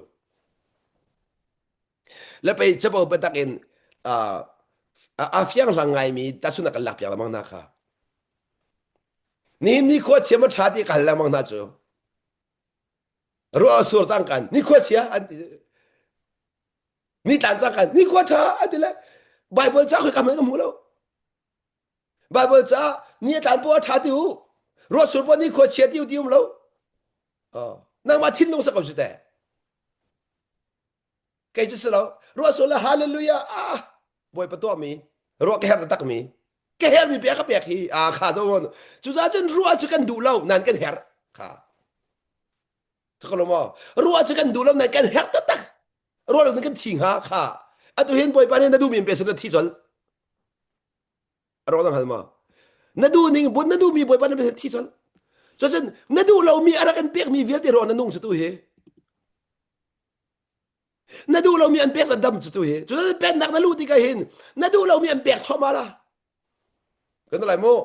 le pei capo biatak in a fiang hlang ngaimi tahchun kan lak piak lengmang hna kha nihin ni khua chia ma ṭha ti ka hal lengmang hna cu Ruah a sur cang kan nikhua chia an ti. Ni tlan cang kan nikhua ṭha an ti le Bible ca khoi ka hmanh ka hmu lo. Bible ca ni a tlan poah ṭha ti u. Ruah sur poah nikhua chia ti u ti um lo. Oh. Nangmah thinlung sak ko si te. Kei cu si lo. Ruah sur le hallelujah ah Bawipa tuahmi ruah ka herh takmi. Ka hermi pek ka pek hi a kha zo mon. Cucaah cun ruah cu kan duh lo nan kan herh. Kha. Cakalo maw? Ruah cu kan duh lo nan kan herh taktak. Ruah lo kan thi hnga kha. Atu hin Bawipa nih na duhmi in pe sin na thi col. A rawh na hngal ma? Na duh ning bun na duhmi Bawipa na pe thi col. Cucun na duh lomi a rak kan pekmi vialte ruah na nung cu tu hi. Na duh lomi an pek dam cu tu hi. Cucun pennak na luh tikah hin na duh lomi an pek thluahmah la. Kan lai mu.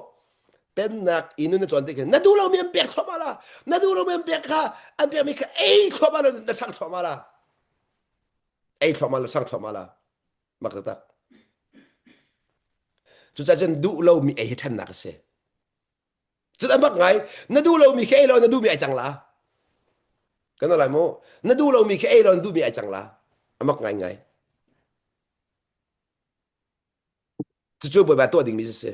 Pennak i nun na cawn tik hin na duh lomi an pek thluahmah la. Na duh lomi an pek kha an pekmi kha ei thluahmah la na ṭhang thluahmah la. Ei thluahmah la ṭhang thluahmah la. Mak taktak. Cucaah cun duh lomi ei hi ṭhannak a si. Cun a mak ngai, na duh lomi khi ei lo na duhmi ai cang la. Kan lai mu. Na duh lomi khi ei lo na duhmi ai cang la. A mak ngai ngai. Cucu Bawipa tuah dingmi si.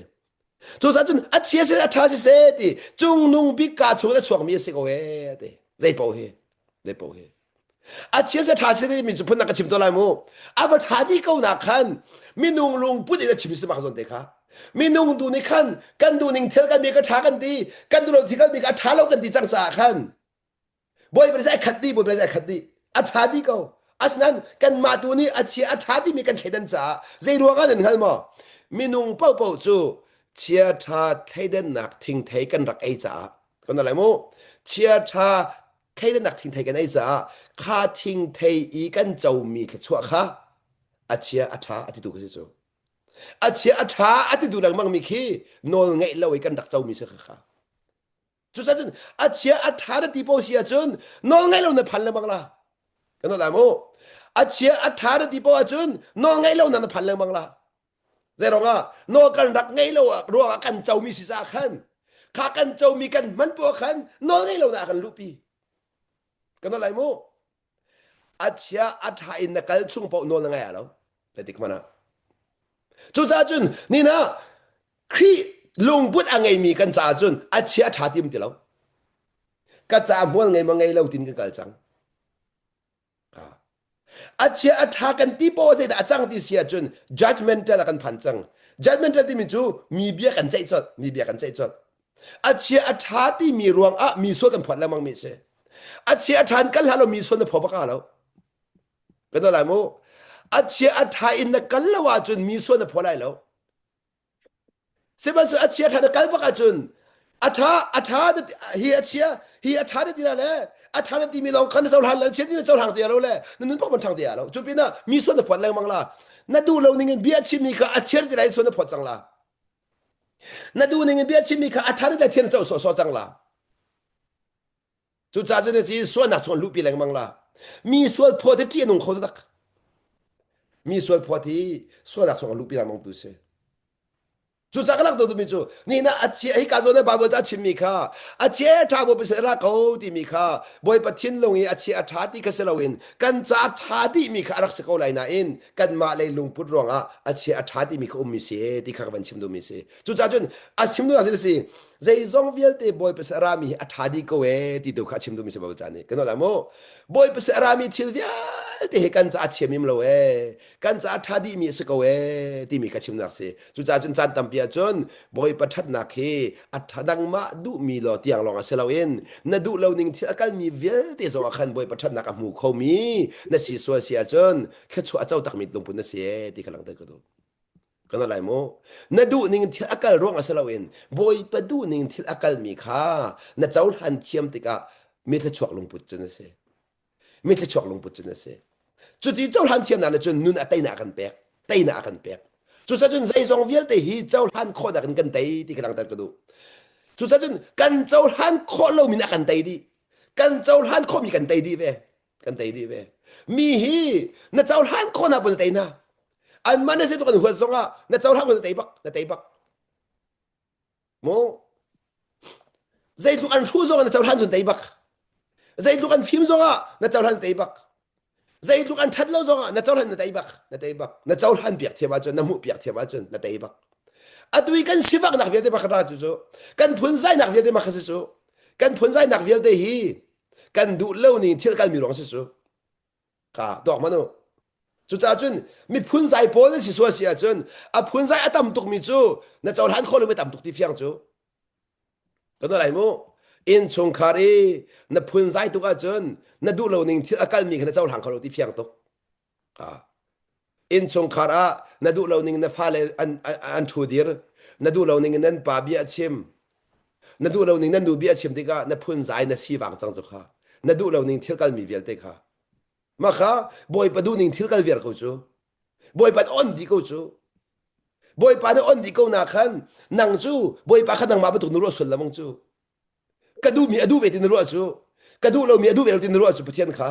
Cucaah cun a chia seh a ṭha siseh ti cungnung bik kaa chung in a chuakmi a si ko ee ti. Zei paoh hi. Zei paoh hi. A chia seh ṭha seh mi cu phun ka chim to lai mu. A va ṭha dih ko nak khan minung lungput in a chim si mak zawn te kha. Minung tu nih khan kan duh ning thil kan mi ka ṭha kan ti, kan duh lo thil kan mi ka a ṭha lo kan ti cang caah khan Bawipa nih a khat dih, Bawipa nih a khat dih. A ṭha dih ko. Asinain kanmah tu nih a chia a ṭha timi kan thleidan caah zei ruangah nan hngal maw? Minung paohpaoh cu chia ṭha thleidannak thingthei kan rak ei caah kan lai mu. Chia ṭha thleidannak thingthei kan ei caah kha thingthei i kan comi thluachuah kha a chia a ṭha a titu ka si cu. A chia a ṭha a titu lengmangmi khi nawl ngeih lo i kan rak comi si kha kha. Cucaah cun a chia a ṭha na ti paoh si ahcun nawl ngaih lo na phan lengmang la. Kan nawl lai mu. A chia a ṭha na ti paoh ahcun nawl ngaih lo na na phan lengmang la. Zei ruangah nawl kan rak ngeih lo ruangah kan comi si caah khan kha kan comi kan hman poah khan nawl ngei lo na kan luhpi. Kan nawl lai mu. A chia a ṭha in na kal chung paoh nawl na ngai lo. Zeitik hmanh ah. Cucaah cun nina Khrih lungput a ngeimi kan caah cun a chia a ṭha ti um ti lo. Ka caah hmual ngei ma ngei lo tin kan kal cang. A chia a ṭha kan ti paoh zeidah a cang ti si ahcun judgmental a kan phan cang. Judgmental timi cu mi bia kan ceih colh, mi bia kan ceih colh. A chia a ṭha timi ruang ah mi sual kan phuat lengmang mi a si. A chia a ṭha in kal hlah lo mi sual na phaw bak lo. Kan lai mu. A chia a ṭha in na kal lo ahcun mi sual na phaw lai lo. Sihmanhsehlaw a chia ṭha na kal bak ahcun a ṭha a ṭha hi a chia hi a ṭha na ti le a ṭha na timi lawng khan na cohlan le chia ti na cohlang ti lo le na nun pak man ṭhang ti lo cu pinah mi sual na phuat lengmang la na duh lo ning in bia chimmi kha a chia ti lai sual na phuat cang la na duh ning in bia chimmi kha a ṭha na ti lai thian na co sawh cang la Cucaah cun ci sualnak chung luhpi lengmang la. Mi sual phawt hi ṭih a nung kho tak. Mi sual phawt hi sualnak chung luhpi lengmang tu si. Cucaah ka lak tumi cu ni na a chia hi ka zawn na Bible ca chimmi kha a chia ṭha bo pasal ra ko timi kha Bawipa thinlung i a chia a ṭha ti kha si loin kan ca ṭha dihmi kha a rak si ko lai nain kanmah lei lungput ruangah a chia a ṭha timi kha ummi si ti kha ka van chim duhmi si. Cucaah cun a chim duhnak si zeizong vialte Bawipa sin a rami hi a ṭha dih ko ee ti tu kha a chim duhmi si Baibal ca nih kan holh mu Bawipa sin a rami thil vialte hi kan caah chiam im lo ee kan caah ṭha dihmi a si ko ee timi ka chimnak si cucaah cun caan tampi ahcun Bawipa ṭhatnak hi a ṭha dangmah duhmi law tiang lawng a si loin na duh lo ning thil a kalmi vialte zong ah khan Bawipa ṭhatnak a hmu khomi na si sual si ahcun thluachuah a co takmi lungput na si ee ti kha langhter ka duh. Kan lai mu. Na duh ning thil a kal ruang a si loin Bawipa duh ning thil a kalmi kha na cohlan thiam tikah mi thluachuak lungput cu na si. Mi thluachuak lungput cu na si. Cuti cohlan thiamnak nih cun nun a teinak a kan pek. Teinak a kan pek. Cucaah cun zeizong vialte hi cohlan khawhnak in kan tei ti ka langhter ka duh. Cucaah cun kan cohlan khawh lomi nih a kan tei dih. Kan cohlan khawhmi kan tei dih ve. Kan tei dih ve. Mi hi na cohlan khawhnak pun na tei hna. Anmah na zeitluk an huat zongah na cohlang na tei bak, na tei bak. Mu zeitluk an hruh zongah na cohlan cun tei bak. Zeitluk an fim zongah na cohlan tei bak. Zeitluk an ṭhat lo zongah na cohlan na tei bak, na tei bak. Na cohlan piak thiam ahcun, na hmuh piak thiam ahcun na tei bak. Atu i kan sifaknak vialte bak ra cu cu kan phunzainak vialte bak si cu kan phunzainak vialte hi kan duh lo ning thil kalmi ruang si cu ka tuak manu. Cucaah cun mi phunzai pawl an si sual si ahcun a phunzai a tam tukmi cu na cohlan khawh lomi tam tuk ti fiang cu. Kan lai mu. Innchungkhar i na phunzai tuk ahcun na duh lo ning thil a kalmi kha na cohlang kho lo ti fiang tuk. Innchungkhar ah na duh lo ning na fale an, an ṭhu dir, na duh lo ning in nan pa bia a chim, na duh lo ning nan nu bia a chim tikah na phunzai na sivang cang cu kha. Na duh lo ning thil kalmi vialte kha. Mah kha Bawipa duh ning thil kal viar ko cu. Bawipa nih on dih ko cu. Bawipa nih on dih ko na khan nang cu Bawipa kha nangmah bantuk na ruah sual lamang cu. Ka duhmi a duh ve ti na ruah cu. Ka duh lomi a duh ve lo ti na ruah cu Pathian kha.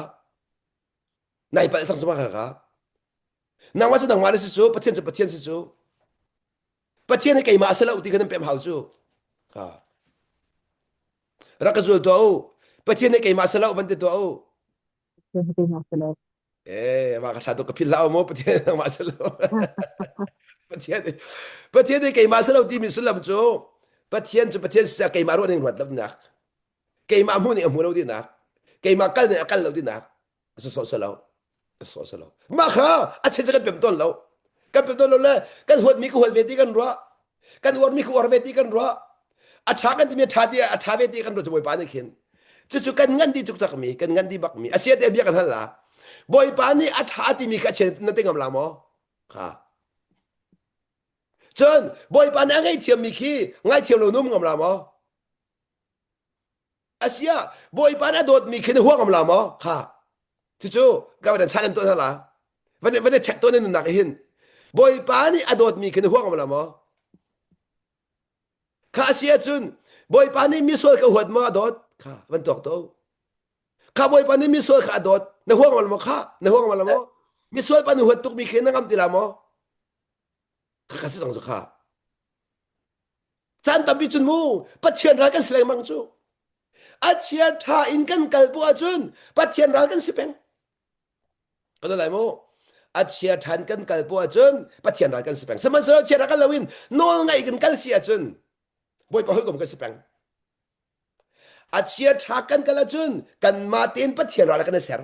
Nai palh cang cu mah kha kha. Nangmah cu nangmah na si cu, Pathian cu Pathian si cu. Pathian hi keimah a si lo ti kha nan pem hau cu. Ha. Rak ka zul tuah u. Pathian hi keimah a si lo van ti tuah u. Pathian hi keimah si lo. Eh, mah ka tha tuk ka philh hlah mu Pathian nangmah si lo. Pathian Pathian hi keimah si lo timi sullam cu Pathian cu Pathian si keimah ruah ning ruat lo tinak. Keimah hmuh ning a hmu lo tinak. Keimah kal ning a kal lo tinak. A sawsawh si lo. A sawsawh si lo. Mah kha a chit kan pem tawn lo. Kan pem tawn lo le kan huatmi ka huat ve ti kan ruah. Kan uarmi ka uar ve ti kan ruah. A ṭha kan timi a ṭha ti a ṭha ve ti kan ruah cu Bawipa nih khin. Cucu kan ngan dih cukcak mi, kan ngan dih bak mi. A sia te bia kan hal la. Bawipa nih a ṭha timi kha a chia na ti ngam la maw? Kha. Cun Bawipa nih a ngaihthiammi khi ngaithiam lo num ngam la maw? Asia Bawipa nih a dawtmi khi na huang ngam la maw? Kha. Cucu ka van chan an tuah hna la. Van van check tuah na nunnak hin. Bawipa nih a dawtmi khi na huang ngam la maw? Kha a si ahcun Bawipa nih misual ka huat maw a dawt? Kha van tuak to. Kha Bawipa nih misual kha a dawt. Na huang ngam maw kha? Na huang ngam maw? Misual pa na huat tukmi khi na ngam ti la maw? Kha kha si cang cu kha. Caan tampi cun mu Pathian ral kan si lengmang cu. A chia ṭha in kan kal bu ahcun Pathian ral kan si peng. Kan lai mu. A chia ṭhan kan kal bu ahcun Pathian ral kan si peng. Sihmanhsehlaw chia ṭha kal loin nawl ngaih kan kal si ahcun Bawipa hawikom kan si peng. A chia ṭha kan kal ahcun kanmah tein Pathian ral kan i ser.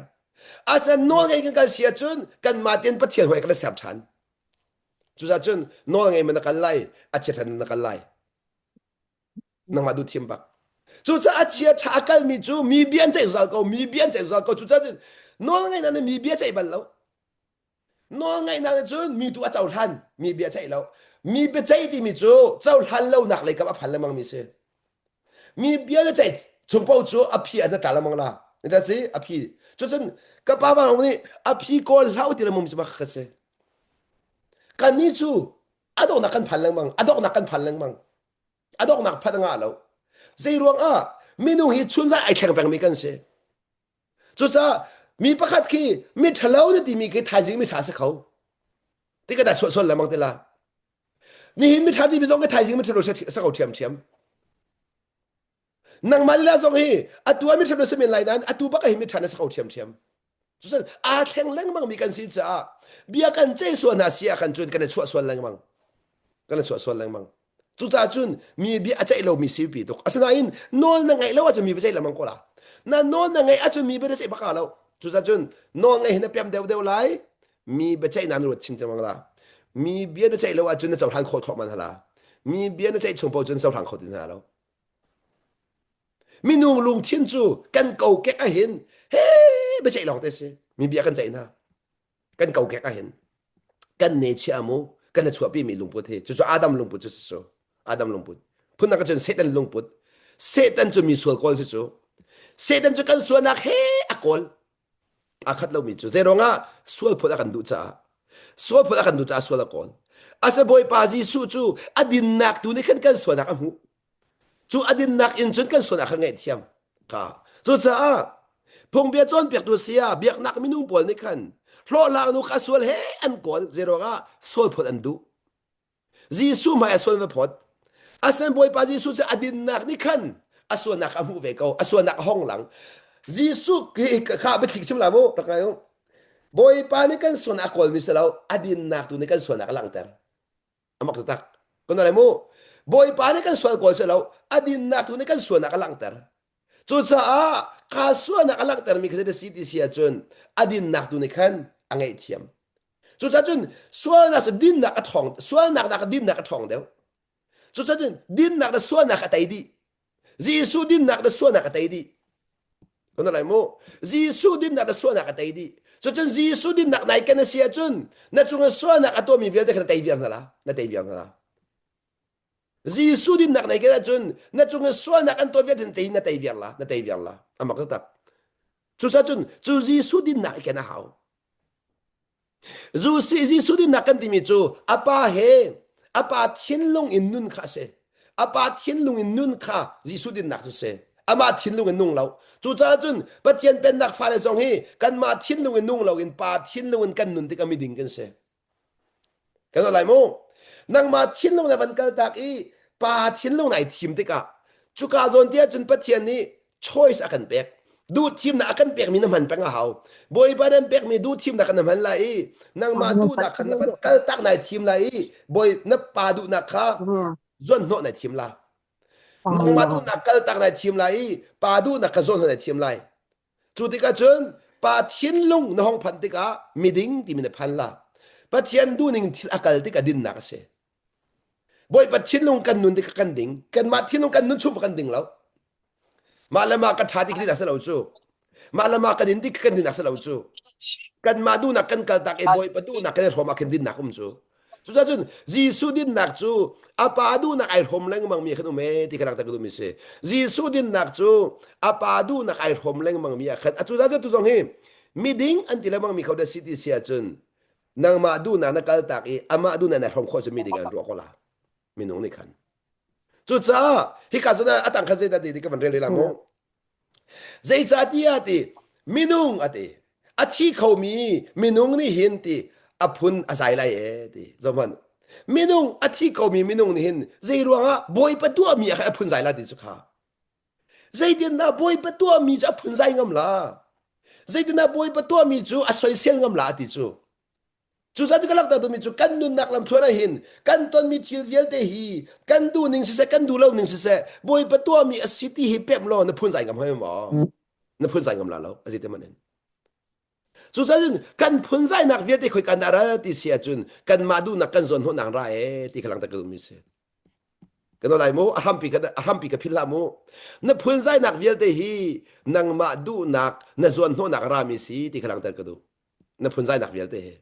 Asinain nawl ngei kan kal si ahcun kanmah tein Pathian hawi kan i ser ṭhan. Cucaah cun nawl ngei man na kal lai, a chia ṭhan na kal lai. Nangmah duh thiam bak. Cucaah a chia ṭha a kalmi cu mi bia an ceih zungzal ko, mi bia an ceih zungzal ko. Cucaah cun nawl ngeihnak nih mi bia ceih bal lo. Nawl ngeihnak nih cun mi tu a cohlan, mi bia ceih lo. Mi biaceih timi cu cohlan lonak lei kam a phan lengmang mi si. Mi bia na ceih chung paoh cu a phi an tla lengmang la. Na si a phi. Cucun ka pa vang nih a phi kawl hlah ti lengmang mi cu ka si. Kannih cu a donghnak kan phan lengmang, a donghnak kan phan lengmang. A donghnak phanh a ngah lo. Zei ruang ah minung hi chunzai ai thleng pengmi kan si. Cucaah mi pakhat khi mi ṭhalo na timi khi thaizing mi ṭha si kho. Ti ka dah suah sual lengmang te la. Nihin mi ṭha timi zong khi thaizing mi ṭhalo si ko ṭhiamṭhiam. Nangmah lila zong hi atu ah miṭha na si men lai nain atu bak ah hin miṭha na si kho ṭhiamṭhiam. Cucun aa thleng lengmang mi kan si caah bia kan ceih sual hna si ah kan cun kan i chuah sual lengmang. Kan i chuah sual lengmang. Cucaah cun mi bia a ceih lomi si pi tuk. Asinain nawl na ngeih lo ahcun mi bia ceih lengmang ko la. Na nawl na ngeih ahcun mi bia na ceih bak lo. Cucaah cun nawl ngeih hi na pem deuhdeuh lai. Mi biaceih na ruat chin lengmang la. Mi bia na ceih lo ahcun na cohlan khawh thluahmah hna la. Mi bia na ceih chung paoh cun cohlang kho ti hna lo. Minung lungthin cu kan kokek ahhin he biaceih lawng te si. Mi bia kan ceih hna. Kan kokek ahhin kan ne chia mu kan i chuahpi mi lungput hi cucu Adam lungput cu si cu. Adam lungput. Phundang cun Satan lungput. Satan cu mi sual kawl si cu. Satan cu kan sualnak he a kawl. Aa khat lomi cu zeiruangah sual phawt a kan duh caah sual phawt a kan duh caah sual a kawl. Ase Bawipa Jesuh cu a dinnak tu nih khan kan sualnak a hmuh. Cu a dinnak in cun kan sualnak kha ngaihthiam. Ka. Cucaah phungbia cawnpiaktu saya biaknak minung pawl nih khan hlawhhlang nu kha sual he an kawl zeiruangah sual phawt an duh. Jesuh hmai a sual va phawt. Asinain Bawipa Jesuh cu a dinnak nih khan a sualnak a hmuh ve ko. A sualnak a hong lang. Jesuh hi kha biathli chim la mu rak ngai u. Bawipa nih kan sualnak a kawlmi si lo, a dinnak tu nih kan sualnak a langhter. A mak taktak. Kan lai mu. Bawipa nih kan sual kawl si lo, a dinnak tu nih kan sualnak a langhter. Cucaah kha sualnak a langhtermi kha zei si ti si ahcun a dinnak tu nih khan a ngaihthiam. Cucaah cun sualnak cu dinnak a ṭhawng, sualnak nak dinnak a ṭhawng deuh. Cucaah cun dinnak le sualnak a tei dih. Jesuh dinnak le sualnak a tei dih. Kan lai mu. Jesuh dinnak le sualnak a tei dih. Cucun Jesuh dinnak nai kan a si ahcun na cungah sualnak a tuahmi vialte kha na tei viar hna la. Na tei viar hna la. Jesuh dinnak nei kan ahcun na cungah sualnak an tuah vialte na tei na tei viar la. Na tei viar la. Amak taktak. Cucaah cun cu Jesuh dinnak i ken a hau. Jesuh dinnak kan timi cu a pa he a pa thinlung in nun kha a si. A pa thinlung in nun kha Jesuh dinnak cu si. Amah thinlung in nung lo. Cucaah cun Pathian pennak fale zong hi kanmah thinlung in nung loin pa thinlung in kan nun tikah miding kan si. Kan lai mu. Nangmah thinlung na van kaltak i pa thinlung nai thim tikah cuka zawn te ahcun Pathian nih choice a kan pek. Duh thimnak a kan pekmi na hman peng a hau. Bawipa nan pekmi duh thimnak na hman lai i nangmah duhnak kha na van kaltak nai thim lai i bawi na pa duhnak kha zuan hnawh nai thim la. Nangmah duhnak kaltak nai thim lai i pa duhnak kha zuan hnawh nai thim lai. Cu tikah cun pa thinlung na hong phanh tikah miding timi na phan la. Pathian duhning thil a kal tikah dinnak a si. Bawipa thinlung kan nun tikah kan ding. Kanmah thinlung kan nun chung kan ding lo. Mah le mah ka ṭha ti khi a si lo cu. Mah le mah kan in ti kan din a si lo cu. Kanmah duhnak kan kaltak i Bawipa duhnak kan i hrawm ah khin dinnak um cu. Cucaah cun Jesuh dinnak cu a pa duhnak ai hrawm lengmang mi khan um ee ti kha langhter ka duhmi si. Jesuh dinnak cu a pa duhnak ai hrawm lengmang mi ah khan a cucaah cun tu zong hi miding an ti lengmang mi kho dah si ti si ahcun nangmah duhnak na kaltak i amah duhnak na hrawm khawh cu miding an ruah ko la minung nih khan. Cucaah hika zawn ah a tang khan zeidah ti ti ka van rel rel mu. Zeicahtiah ti minung a ti a thi khomi minung nih hin ti a phun a zai lai e ti zohhmanh minung a thi khomi minung nih hin zei ruangah bawipa tuahmi ah khan a phun zai la ti cu kha zeitindah bawipa tuahmi cu a phun zai ngam la zeitindah bawipa tuahmi cu a soisel ngam la ti cu Cucaah cu ka langhter duhmi cu kan nunnak lamthluan ah hin kan tonmi thil vialte hi kan duh ning siseh kan duh lo ning siseh Bawipa tuahmi a si ti hi pemh law na phunzai ngam hoi maw? Na phunzai ngam la lo a ti te man in. Cucaah cun kan phunzainak vialte khoi kan dah ral ti si ahcun kanmah duhnak kan zawn hnawhnak ra e ti kha langhter ka duhmi si. Kan lai mu a hrampi ka a hrampi ka phil hlah mu. Na phunzainak vialte hi nangmah duhnak na zuan hnawhnak rami si ti kha langhter ka duh. Na phunzainak vialte he.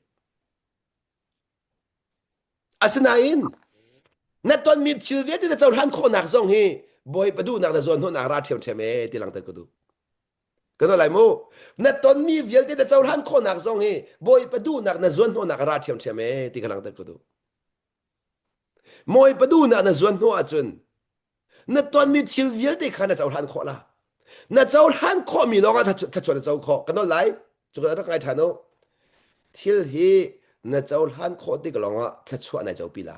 Asinain na tonmi thil vialte na cohlan khawhnak zong hi Bawipa duhnak na zuan hnawhnak ra ṭhiamṭhiam e ti langhter ka duh. Ka lai mu. Na tonmi vialte na cohlan khawhnak zong hi Bawipa duhnak na zuan hnawhnak ra ṭhiamṭhiam e ti ka langhter ka duh. Bawipa duhnak na zuan hnawh ahcun na tonmi thil vialte kha na cohlan khawh la. Na cohlan khawhmi lawng ah thluachuah na co khawh. Ka nawl lai. Cu ka rak ngai ṭhan u. Thil hi na cohlan khawh tik lawng ah thluachuah nai copi la.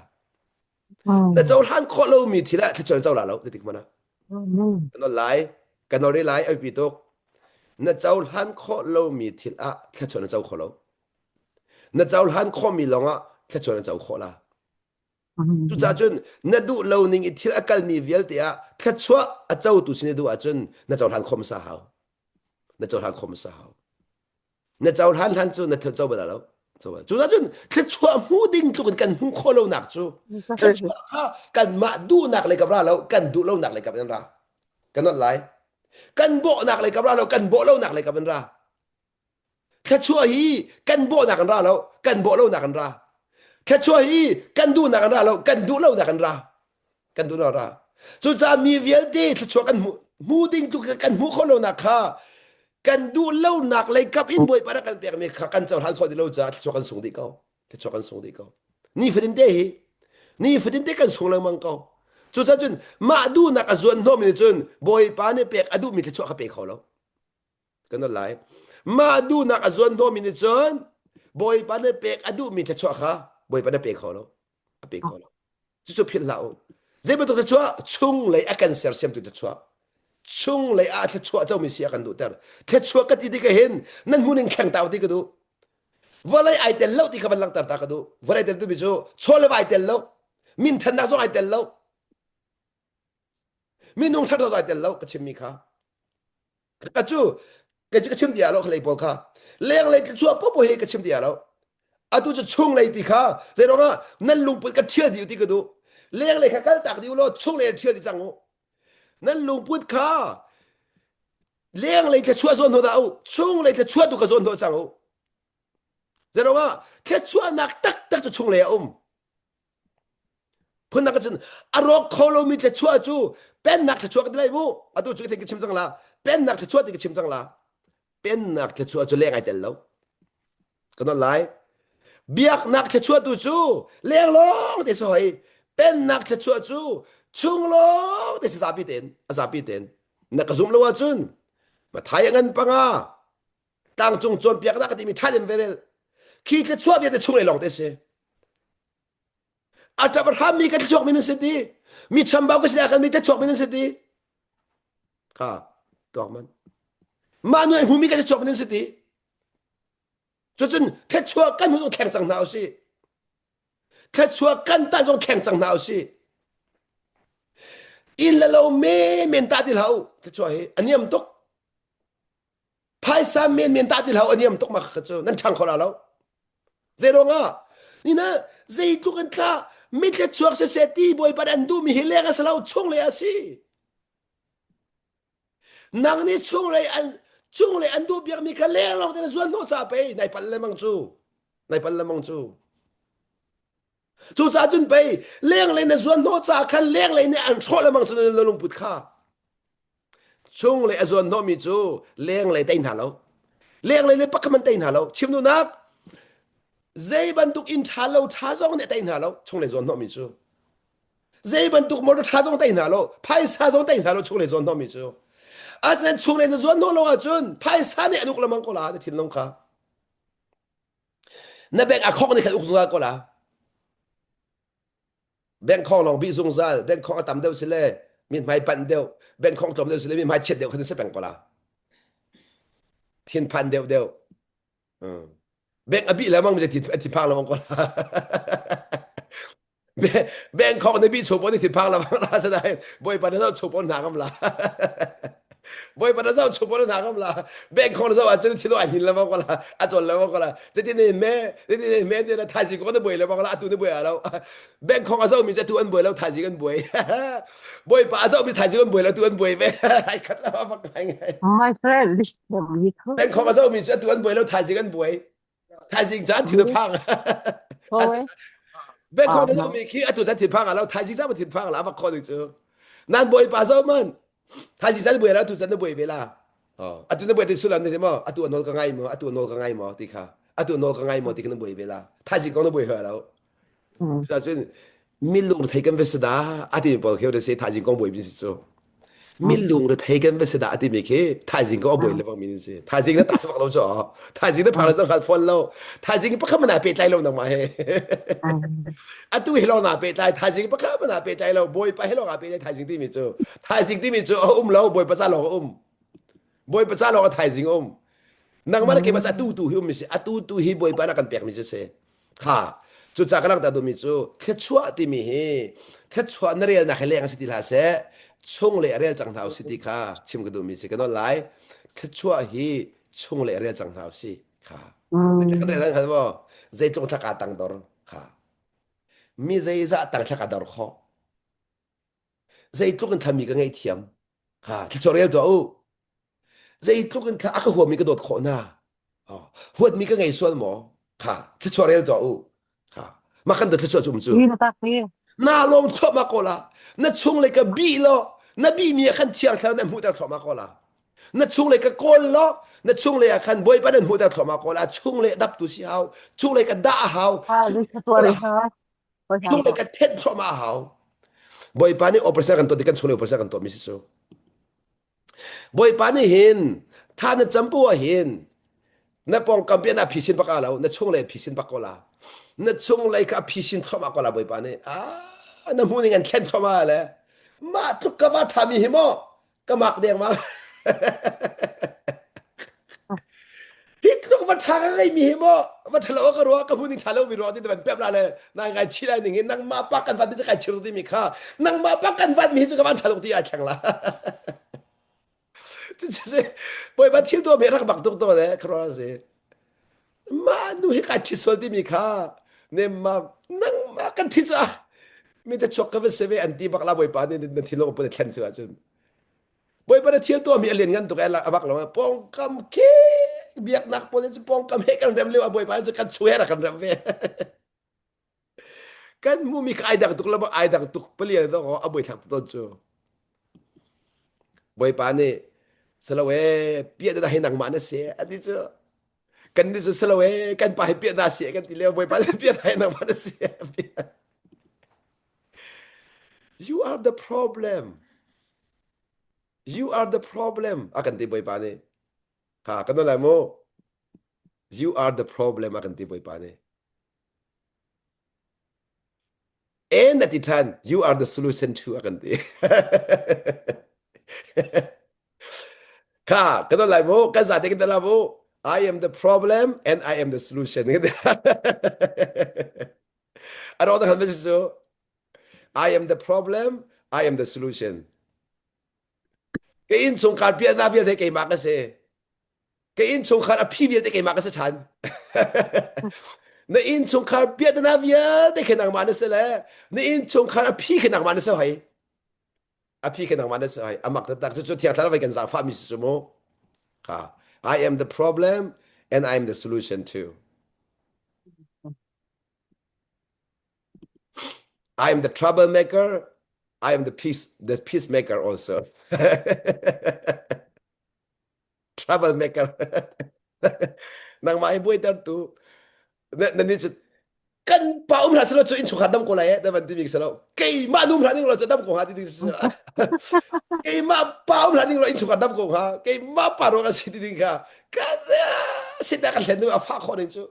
Na cohlan khawh lomi thil ah thluachuah na co la lo ti tik mana. Ka nawl lai. Ka nawl rih lai. Ai pi tuk. Na cohlan khawh lomi thil ah thluachuah na co kho lo. Na cohlan khawhmi lawng ah thluachuah na co khawh la. Cucaah cun na duh lo ning i thil a kalmi vialte ah thluachuah a cotu sin i duh ahcun na cohlan khawh hmasa hau. Na cohlan khawh hmasa hau. Na cohlan hlan cu na co bal lo. Cucaah cun thluachuah hmu ding tluk in kan hmuh khawh lonak cu thluachuah kha kanmah duhnak lei kap ra lo kan duh lonak lei kap in ra. Kan not lai. Kan bawhnak lei kap ra lo kan bawh lonak lei kap in ra. Thluachuah hi kan bawhnak an ra lo, kan bawh lonak an ra. Thluachuah hi kan duhnak an ra lo, kan duh lonak an ra. Kan duh lonak ra. Cucaah mi vialte thluachuah kan hmuh hmu ding tu kan hmuh khawh lonak kha kan duh lonak lei kap in Bawipa rak kan pekmi kha kan cohlan khawh ti lo caah thluachuah kan sung dih ko. Thluachuah kan sung dih ko. Nifatin te hi nifatin te kan sung lengmang ko. Cucaah cun mah duhnak a zuan hnawhmi nih cun Bawipa nih pek a duhmi thluachuah kha pe kho lo. Kan al lai. Mah duhnak a zuan hnawhmi nih cun Bawipa nih pek a duhmi thluachuah kha Bawipa nih pe kho lo. A pe kho lo. Cucu philh hlah u. Zei bantuk thluachuah? Chunglei a kan sersiamtu thluachuah. Chunglei ah thluachuah comi si a kan duhter. Thluachuah ka ti tik hin nan hmun in thleng ta ti ka duh. Vawlei ai tel lo ti kha van langhter ta ka duh. Vawlei tel tumi cu chaw le va ai tel lo. Minthannak zong ai tel lo. Minung that ai tel lo ka chimmi kha. Ka cu ka cu ka chim ti lo khalei pawl kha. Lenglei thluachuah popo hi ka chim ti lo. Atu cu chunglei pi kha zeiruangah nan lungput ka ṭhial dih u ti ka duh. Lenglei kha kal tak dih u law chunglei ṭhial dih cang u. Nan lungput kha lenglei thluachuah zawn hnawh dah u, chunglei thluachuah tu ka zawn hnawh cang u. Zeiruangah thluachuahnak taktak cu chunglei a um. Phundang cun a rawk kho lomi thluachuah cu pennak thluachuah ka ti lai mu. Atu cu ka ka chim cang la. Pennak thluachuah ti ka chim cang la. Pennak thluachuah cu leng ai tel lo. Ka non lai. Biaknak thluachuah tu cu leng lawng te si hoi. Pennak thluachuah cu chung lawng te si zapi tein a zapi tein. Na ka zum lo ahcun Mathai a ngan panga tlangcung cawnpiaknak ka timi ṭha in verel khi thluachuah vialte chung lei lawng te si. A ṭap a hrammi ka thluachuak min an si ti. Mi chambau ka si ah khan mi thluachuak min an si ti. Kha tuak man. Mah nu ai hmumi ka thluachuak min an si ti. Cucun thluachuah kan hmu zong thleng cang hna usih. Thluachuah kan tan zong thleng cang hna usih. Inn le lo men men ta ti hlah u. Thluachuah hi a niam tuk. Phaisa menmen tah ti hlah a niam tuk ma kha cu nan ṭhang kho la lo. Zeiruangah nina zeitluk in thla mithle chuak siseh ti bawipa an duhmi hi leng a si lo chunglei a si. Nang nih chunglei an chunglei an duh biakmi kha leng lawng te na zuan hnawh ca pei nai pal lemang cu nai pal lemang cu. Cucaah cun pei lenglei na zuan hnawh ca khan lenglei nih an hrawh lemang cu na lungput kha. Chunglei a zuan hnawhmi cu lenglei tei hna lo. Lenglei nih pakhat man tei hna lo. Chim duhnak zei bantuk inn ṭha lo ṭha zong nih a tei hna lo chunglei zuan hnawhmi cu. Zei bantuk motor ṭha zong tei hna lo, phaisa zong tei hna lo chunglei zuan hnawhmi cu. Asinain chunglei na zuan hnawh lo ahcun phaisa nih an uk lemang ko la na thinlung kha. Na bank a khok nih khan uk zungzal ko la. Bank khong lawng bih zungzal, bank khong a tam deuh si le mithmai panh deuh, bank khong tlawm deuh si le mithmai chiat deuh khan si peng ko la. Thinphan deuh deuh. Bank a bih lemang mi thi phang lemang ko la. Bangkok na bi chupo ni thinphang la la sa dai bawipa na zo chupo na ngam la bawipa na zo chupo na ngam la Bangkok na zo a chun thilo a hin la ko la a chol la ko la chiti ne me chiti ne me te na thaji ko na boi la ko la atu na boi a lo Bangkok a zo mi tu an boi lo thaji kan boi bawipa a zo mi thaji kan boi lo tu an boi ve ai khat la fak ngai ngai My friend, Bangkok a zo mi tu an boi lo thaji kan boi Thaizing caan thin a phang. Bek na mi khi atu caan thin phang lo thaizing caan thin phang la va kho ding cu. Nan bawipa zo man. Thaizing caan buai la atu caan na buai ve la. Atu na buai ti sulam ne mo atu nawl ka ngai mo atu nawl ka ngai mo ti kha. Atu nawl ka ngai mo ti kha na buai ve la. Thaizing kong na buai ha lo. Cucun milung rethei kan va si dah a timi pawl khi se thaizing kong buai mi si cu. Milung rethei kan va si dah a timi khi thaizing kong a buai lebang mi si. Thaizing na ta bak lo cu. Thaizing na phang na hngal fawn lo. Thaizing pakhat man pehtlai lo nangmah he. Atu hi lawng naa pehtlai thaizing pakhat man pehtlai lo. Bawipa he lawng aa pehtlai thaizing timi cu. Thaizing timi cu a um lo Bawipa ca lawng a um. Bawipa ca lawng a thaizing a um. Nangmah le keimah ca atu tu hi um mi si. Atu tu hi Bawipa na kan pek mi cu si. Kha cucaah ka langhter duhmi cu thluachuah timi hi thluachuah na relnak hi leng a si ti hlah seh chunglei a rel cang hna usih ti kha chim ka duhmi si ka nawl lai thluachuah hi chunglei a rel cang hna usih kha kan rel hngal maw zeitluk thla kaa tang dor kha mi zeizah tang thla ka dor khawh zeitluk in thlami ka ngaihthiam kha thluachuah rel tuah u zeitluk in thla a ka huami ka dawt khawh na huatmi ka ngei sual maw kha thluachuah rel tuah u kha mah kan dawt thluachuah cu um cu na lawm thluahmah ko la na chung le ka bih law na bih mi ah khan thiang thlarau na hmuhter thluahmah ko la na chung le ka kawl law na chung le ah khan bawipa nan hmuhter thluahmah ko la chung le dap tu si hau chung le ka dah a hau chung le ka thenh thluahmah a hau bawipa nih operation kan tuah ti kan chung le operation kan tuah mi si cu Bawipa nih hin tha na cam poah hin na pawngkam pian ah phisin bak lo na chunglei phisin bak ko la na chunglei kha phisin thluahmah ko la Bawipa nih ah na hmu ning an thlen thluahmah le mah tluk ka va ṭha mi hi maw ka mak deng ma Hi tluk va ṭha ka ngei mi hi maw va ṭhalo ka ruah ka hmu ning ṭha lo mi ruah ti van pep la le nai ngai chi lai ning in nangmah pak kan vat mi cu kai chir ti mi kha nangmah pak kan vat mi hi cu ka van ṭha tuk ti ai thleng la Cucu bawipa thil tuah mi rak bak tuk to le khuaruah si. Mah nu hi kai ṭhi sual timi kha nemmam nangmah kan ṭhi cu ah mi te chuak ka va si ve an ti bak la bawipa nih na thinlung put a thlen cu ahcun bawipa na thil tuahmi a lian ngan tuk a bak lo pawngkam khi biaknak pawl cu pawngkam he kan rem lio a bawipa cu kan chuer a kan rem ve kan hmuhmi kha ai dang tuk lo ai dang tuk palian do a buai thlak ton cu bawipa nih salo e piah da hi nangmah na si ati cu kan nih cu salo e kan pa hi piah da si kan ti leo bawipa cu piah da hi nangmah na si you are the problem you are the problem a kan ti bawipa nih kha kan lai mu you are the problem a kan ti bawipa nih And a ti ṭhan, you are the solution too a kan ti. Kha, kan lai mu, kan zate kan la mu. I am the problem and I am the solution. A ro da kan cu I am the problem, I am the solution. Ka innchungkhar piahna vialte keimah ka si. Ka innchungkhar a phi vialte keimah ka si ṭhan. Na innchungkhar piahtana vialte khi nangmah na si le na innchungkhar a phi khi nangmah na si hoi. A phi khi nangmah na si hoi. Amak taktak cu cu thiang thlarau kan zaangfah mi si cu mu. Kha. I am the problem and I am the solution too. I am the troublemaker. I am the peace the peacemaker also. Troublemaker. Nangmah hi buaitertu. Na na nih cu kan pa um hlah selaw cu innchungkhar dam ko lai eh na van ti bik selaw keimah nu um hlah ning law cu dam ko hnga ti ding si keimah pa um hlah ning law innchungkhar dam ko hnga keimah pa ruang a si ti ding kha kan sit kan hlen a fah khawh ning cu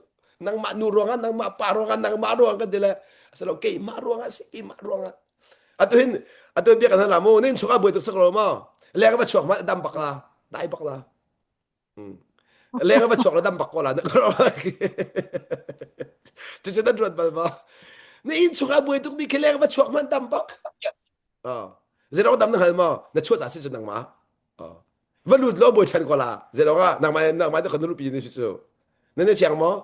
nangmah nu ruangah nangmah pa ruangah nangmah ruang kan ti le asilo keimah ruangah si keimah ruangah atu hin atu bia kan la mu nin chungah buai tuk sak lo ma leng va chuak ma dam bak la dai bak la leng va chuak la dam bak ko la na cu cu nan ruat bal ma na inn chungah buai tuk mi khi leng va chuak man dam bak zero dam na hal ma na chuah ca si cu nangmah va lut lo buai ṭhan ko la zero ah nangmah nangmah te kan rupi ni cu nan i fiang maw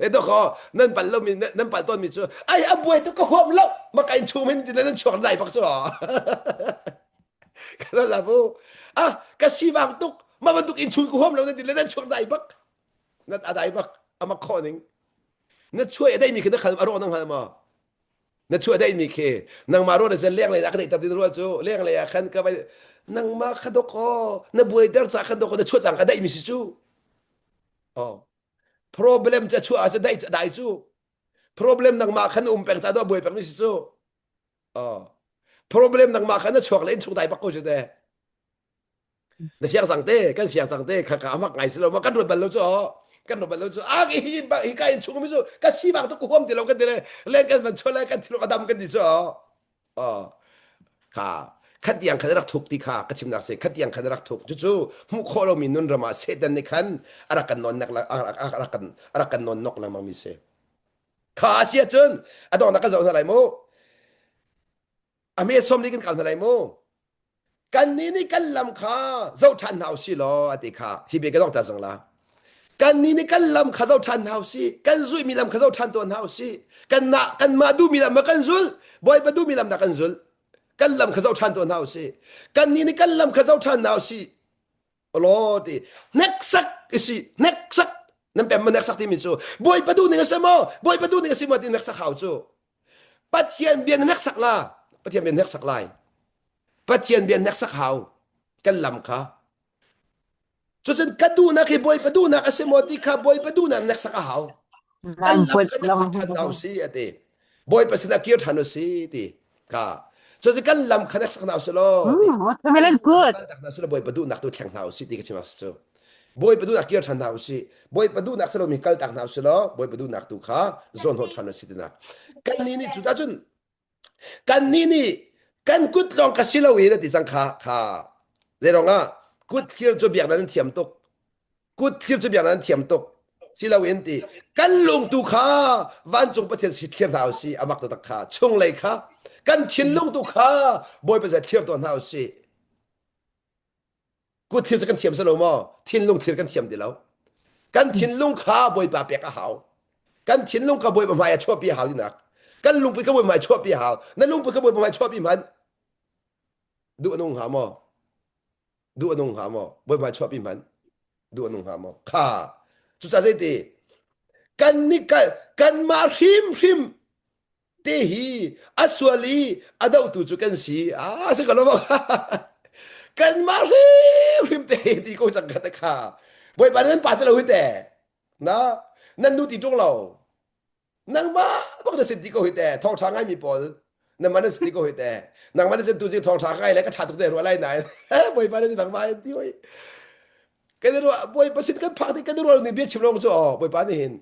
E to kho nan pal lo mi nan pal tawn mi cu ai a buai tu ka huam lo ma ka in chung min ti nan chuak dai bak su ka la bu ah ka si bang tuk ma bantuk in chung ka huam lo nan ti le nan chuak dai bak nan adai bak ama kho ning na chuai adai mi khi na khal aro nang hal ma na chuah dai mi khi nangmah ruah na zen leng lei ah ka deih ter din rual cu leng lei ah khan ka vai nangmah kha dok na buai der ca khan dok na chuah cang ka daih mi si cu oh problem ca chuah ah dai dai cu problem nangmah khan um peng ca do buai peng mi si cu oh problem nangmah khan na chuak le in chung dai bak ko cu te na fiang cang te kan fiang cang te kha ka amak ngai si lo ma kan ruat bal lo cu kan ruat bal lo cu ak hi hi hi ka in chung mi cu ka si bang tu ku huam ti lo kan ti le leng kan van chole kan thil adam kan ti cu kha khat tiang khan rak thuk ti kha ka chimnak si khat tiang khan rak thuk cucu hmuh khawh lomi nun ram ah Satan nih khan a rak kan non nak a rak kan a rak kan non nok lengmang mi si kha a si ahcun a donghnak kan zoh hna lai mu a me som li kan kal hna lai mu Kannih nih kan lam kha zoh ṭhan hna usih law a ti kha hi bia ka donghter cang la. Kannih nih kan lam kha zoh ṭhan hna usih, kan zuihmi lam kha zoh ṭhan tuah hna usih. Kanmah kanmah duhmi lam ah kan zulh, Bawipa duhmi lam dah kan zulh. Kan lam kha zoh ṭhan tuah hna usih. Kannih nih kan lam kha zoh ṭhan hna usih. Law ti hneksak isi hneksak nan pem ma hneksak timi cu Bawipa duh ning a si maw Bawipa duh ning a si maw ti hneksak hau cu Pathian bia na hneksak la Pathian bia hneksak lai Pathian bia hneksak hau kan lam kha cucun ka duhnak hi Bawipa duhnak a si maw ti kha Bawipa duhnak hneksak a hau kan lam kha hneksak ṭhan hna usih a ti Bawipa sinah kir ṭhan usih ti kha cucu kan lam kha hneksak hna usih law ti kan duhnak kaltak hna usih law Bawipa duhnak tu thleng hna usih ti ka chim cu Bawipa duhnak kir ṭhan hna usih Bawipa duhnak si lomi kaltak hna usih law Bawipa duhnak tu kha zawnhnawh ṭhan usih tinak kannih nih cucah cun Kannih nih kan kut lawng ka si lo i na ti cang kha kha zeiruang ah kut thlir cu biak nan thiam tuk kut thlir cu biak nan thiam tuk si lo in ti kan lung tu kha vancung Pathian si thlir hna usih amak taktak kha chunglei kha kan thinlung tu kha Bawipa zai thlir tuah hna usih Kut thlir cu kan thiam si lo maw? Thinlung thlir kan thiam ti lo. Kan thinlung kha Bawipa pek a hau. Kan thinlung kha Bawipa hmai ah chuahpi a hau tinak. Kan lungput kha Bawipa hmai chuahpi a hau. Na lungput kha Bawipa hmai chuahpi hmanh. Duh a nung hnga maw? Duh a nung hnga maw? Bawipa hmai chuahpi hmanh. Duh a nung hnga maw? Kha. Cucaah zeiti? Kan nih kanmah hrimhrim te hi a sual i a dohtu cu kan si a si ko lo kanmah hrimhrim te hi ti ko cang kha te kha bawipa nan pa te lo hi te na nan nu ti ṭung lo nangmah bak na sin ti ko hi te thawngṭha ngai mi pawl nangmah na si ti ko hi te nangmah na sin tu zing thawngṭha ngai le ka ṭha tuk te ruah lai nain bawipa na si nangmah ti hoi Kan i ruah Bawipa sin kan phak tik kan i ruah ning bia chim lo cu aw Bawipa nih hin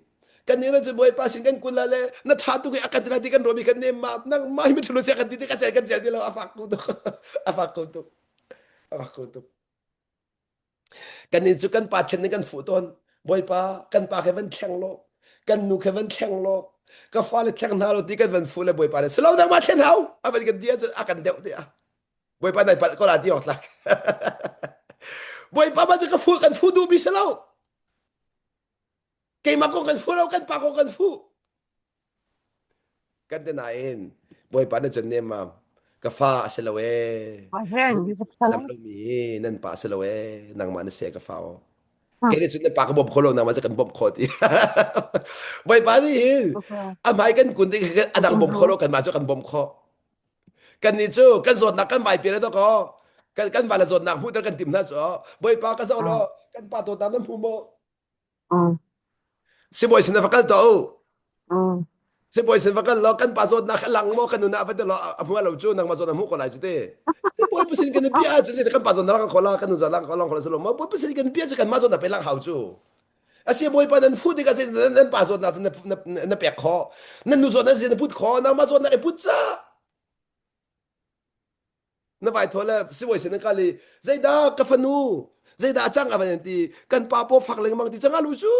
kan nih cu Bawipa sin kan kul le na tha tuk i a kan ti kan ruah mi kan nem ma nang ma hi mi thulu sia kan ti ti ka cel kan cel ti lo a fak ko tuk a fak ko tuk a fak ko tuk kan nih cu kan pa thlen ning kan fuh tawn Bawipa kan pa khe van thleng lo kan nu khe van thleng lo ka fale thleng hna lo ti kan van fuh le Bawipa nih silo nangmah thlen hau a van kan ti ahcun a kan deuh ti a Bawipa nai palh ko la ti awk tlak. Bawipa ma cu ka fu kan fu duh mi si lo. Keimah ko kan fu lo kan pa ko kan fu. Kan te nain Bawipa na cun nem mam ka fa a si lo ee. Dam lo mi nan pa a si lo ee nangmah na se ka fa o. Kei nih cun na pa ka bawm kho lo nangmah cu kan bawmh khawh ti. Bawipa nih hin a hmai kan kun ding a dang bawm kho lo kanmah cu kan bawmh khawh. Kannih cu kan zawtnak kan vai pian to ko. Kan kan va le zawtnak hmuhter kan tim hna cu. Bawipa ka zoh law kan pa dawtnak nan hmu maw? Sibawi sin va kal to u. Sibawi sin va kal law kan pa zawtnak a lang maw kan nun ah va ti law a hmu lo cu nangmah zawtnak hmu ko lai cu te. Bawipa sin kan bia cu kan pa zawtnak lang kho la kan nu zawtnak lang kho la silo maw Bawipa sin kan bia cu kan mah zawtnak pe lang hau cu. Asi Bawipa nan fuh tikah nan pa zawtnak na pek khawh nan nu zawtnak na put khawh nangmah zawtnak i put ca na vai thaw le sibawi sin kal i zeidah ka fanu zeidah a cang a van ti kan pa paw fak lengmang ti cang alu cu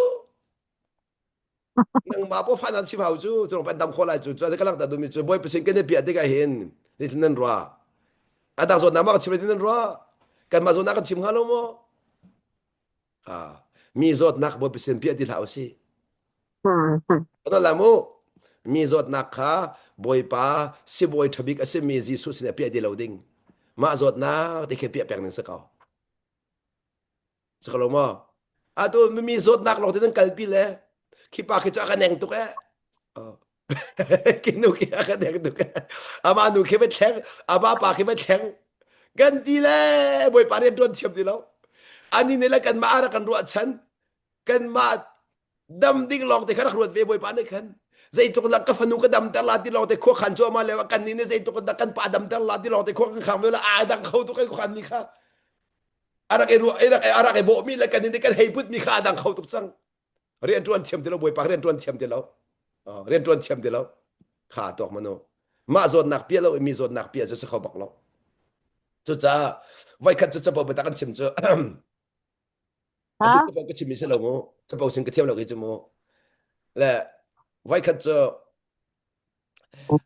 nangmah paw fa nan chim hau cu cung pan dam kho lai cu cu ka lang ta dumi cu bawipa sin kan i piah tikah hin ni nan rua adang zawtnak ma ka chim nan rua kan mah zawtnak kan chim hnga lo maw Mi zawtnak Bawipa sin piah ti hlah usih. Ano la mu? Mi zawtnak kha Bawipa sibawi ṭhabik a simi Jesuh sin ah piah ti lo ding. Mah zawtnak ti khi piah peng ning si ko. Si ko lo maw? Atu mi zawtnak lawng te nan kalpi le khi pa khi cu a ka neng tuk eh. Khi nu khi a ka dek tuk ama nu khi va thleng ama pa khi va thleng kan ti le bawipa rian tuan thiam ti lo ani nih le kanmah a rak kan ruah chan kanmah dam ding lawng te kha rak ruat ve bawipa nih khan zeitluk dah ka fanu ka damter la ti lawng te khua khan cuahmah le kan nih nih zeitluk dah kan pa damter la ti lawng te khua kan khang ve la aa dang kho tuk kan khuan mi kha a rak i ruah a rak i bawh mi le kan nih kan hei put mi kha a dang kho tuk cang Rian ṭuan thiam ti lo bawipa rian ṭuan thiam ti lo. Rian ṭuan thiam ti lo. Kha tuak manu. Mah zawtnak piah lo i mi zawtnak piah cu si kho bak lo. Cucaah voikhat cu capo biatak an chim cu atu capo ka chim mi si lo mu. Capo sin ka thiam lo khi cu mu. Le voikhat cu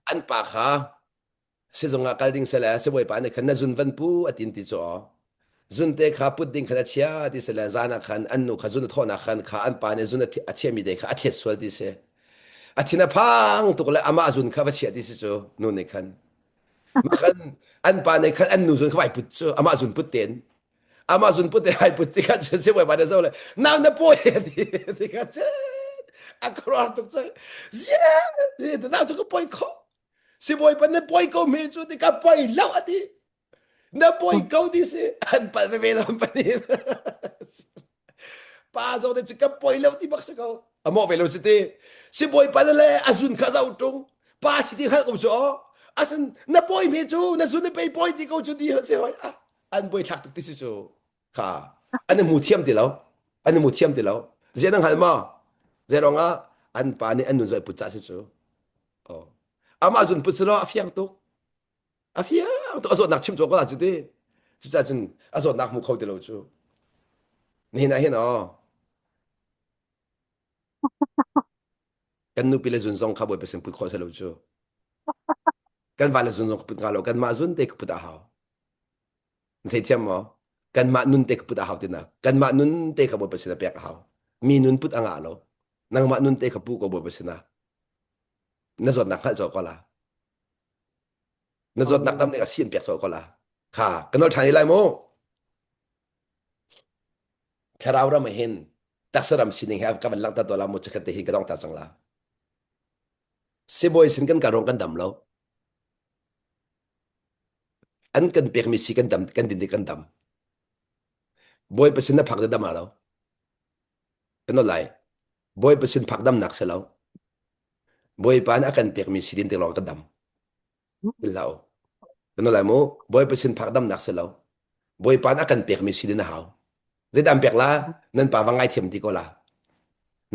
an pa kha Sizung ah kal ding sele sibawipa nih khan na zun van pu a tin ti cu aw. Zun te kha put ding khan a chia ti sele zan ah khan an nu kha zun a thawhnak khan kha an pa nih zun a chiami te kha a thiat sual ti si. A thin a phang tuk le amah zun kha va chia ti si cu nu nih khan. Mah khan an pa nih khan an nu zun kha vai put cu amah zun put ten. Amah zun put te ai put ti kha cun sibawipa nih zo le nau na pawi ti ti kha cun a khuaruahhar tuk cang. Ziah nau cu ka pawi kho Sibawi pa na poi ko mi cu ti ka poi lo a ti. Na poi ko ti si an pal veve lo an pani. Pa zong te cu ka poi lo ti bak si ko. A mawh ve lo si ti. Sibawi pa le a zun kha zau tung. Pa si ti hngalh ko cu aw. Asin na poi mi cu na zun na pei poi ti ko cu ti si hoi. An boi thlak tuk ti si cu. Kha an i hmu thiam ti lo. An i hmu thiam ti lo. Ziah na hngal maw? Zei ruangah an pa nih an nun zoi put ca si cu. Oh. Amah zun put selaw a fiang tuk. A fiang tuk. A zawtnak chim cawk ko la cu ti. Cucaah cun a zawtnak hmu kho ti lo cu. Nihin ah hin aw. Kan nupi le zun zong kha Bawipa sin put khawh selo cu. Kan va le zun zong put nga lo. Kanmah zun te ka put a hau. Na theithiam maw? Kanmah nun te ka put a hau tinak. Kanmah nun te kha Bawipa sin a pek a hau. Mi nun put a ngah lo. Nangmah nun te kha pu ko Bawipa sinah. Na zawtnak hngalh cawk ko la. Na zawtnak dam ding ah si an pek cawk ko la. Kha, ka nawl ṭhan lai mu. Thlarau ram ah hin taksa ram sining he ka van langhter tuah la mu chikkhat te hi ka dong ta cang la. Sibawi sin kan kal ruang kan dam lo. An kan pekmi si kan dam kan din kan dam. Bawipa sin na phak te dam lo. Kan lai. Bawipa sin phak damnak si lo. Bawipa nih a kan pekmi si din te lawng kan dam. Lau. Kan lai mu. Bawipa sin phak damnak si lo. Bawipa nih a kan pekmi si din a hau. Zeidah an pek la? Nan pa va ngaithiam ti ko la.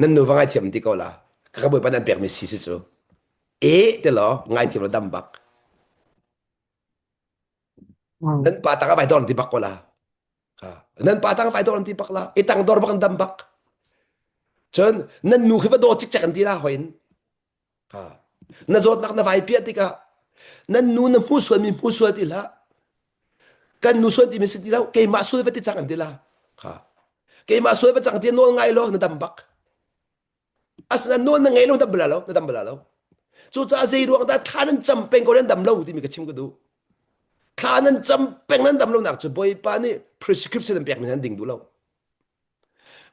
Nan nu va ngaithiam ti ko la. Ka Bawipa nih an pekmi si si cu. E te law ngaithiam lo dam bak. Nan pa tang a vai dor ti bak ko la. Nan pa tang vai dor ti bak la. I tang dor bak an dam bak. Cun nan nu khi va daw cikcek an ti la hoin. Na zawtnak na vai piah tikah nan nu na hmu sual mi hmu sual ti hlah. Kan nu sual ti mi si ti lo keimah sual va ti cang an ti la. Keimah sual va cang ti nawl ngai lo na dam bak. Asinain nawl na ngei lo dam bala lo na dam bala lo. Cucaah zei ruang dah thla nan cam peng ko nan dam lo timi ka chim ka duh. Thla nan cam peng nan dam lo nak cu Bawipa nih prescription an pek mi nan ding duh lo.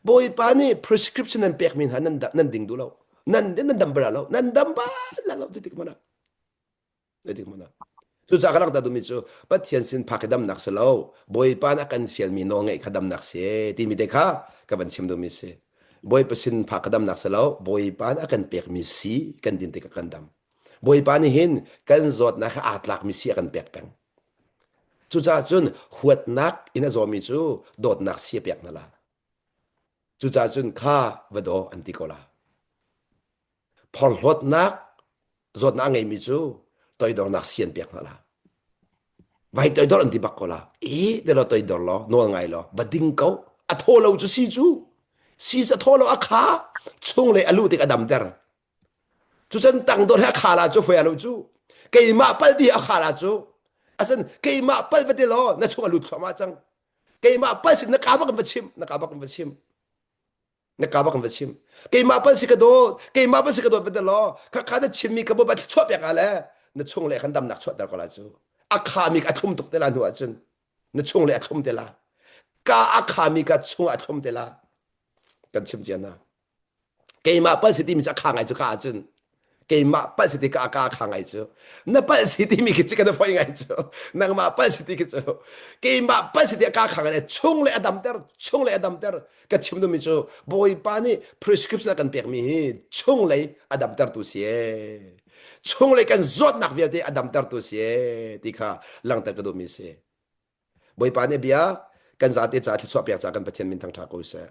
Bawipa nih prescription nan pekmi hna nan, nan ding duh lo. Nan, nan dam bal lo. Nan dam bal lo ti tik mana. Ti mana. Cucaah ka langhter duhmi cu Pathian sin phak i damnak si lo. Bawipa nih a kan fialmi nawl ngeih kha damnak si timi te kha ka van chim duhmi si. Bawipa sin phak ka damnak si lo. Bawipa nih a kan pekmi si kan din tikah kan dam. Bawipa nih hin kan zawtnak kha aa tlakmi si a kan pek peng. Cucaah cun huatnak in a zawmi cu dawtnak si a pek hna la. Cucaah cun kha va daw an ti ko la. Phorhlawtnak zawtnak a ngeimi cu toidornak si an pek hna la. Vai toidor an ti bak ko la. E te law toidor law nawl ngai law va ding ko. A thaw lo cu si cu. Si cu a thaw lo a kha chung le a luh tik a damter. Cucun tangdor he a kha la cu foi lo cu. Keimah pal ti a kha la cu. Asan keimah pal va ti law na chung a lut thluahmah cang. Keimah pal sin na ka bak in va chim, na ka bak in va chim. Na ka bak in va chim. Keimah pal si ka dawt, keimah pal si ka dawt va ti law kha kha na chimmi ka bo ba chuah pek ah le na chung le khan damnak chuahter ko la cu. A khami a thlum tuk te la hnu ahcun na chung le a thlum te la. Ka a khami ka chung a thlum te la. Kan chim cia na. Keimah palh si timi cu a kha ngai cu ka ahcun keimah palh si ti ka ka kha ngai cu na palh si timi khi cu ka na foi ngai cu nangmah palh si ti khi cu keimah palh si ti a ka kha ngai chung le a damter chung le a damter ka chim duhmi cu Bawipa nih prescription a kan pekmi hi chung lei a damtertu si ee chung lei kan zawtnak vialte a damtertu si ee ti kha langhter ka duhmi si Bawipa nih bia kan zate ca thluachuah pek ca kan Pathian min thangṭha ko seh.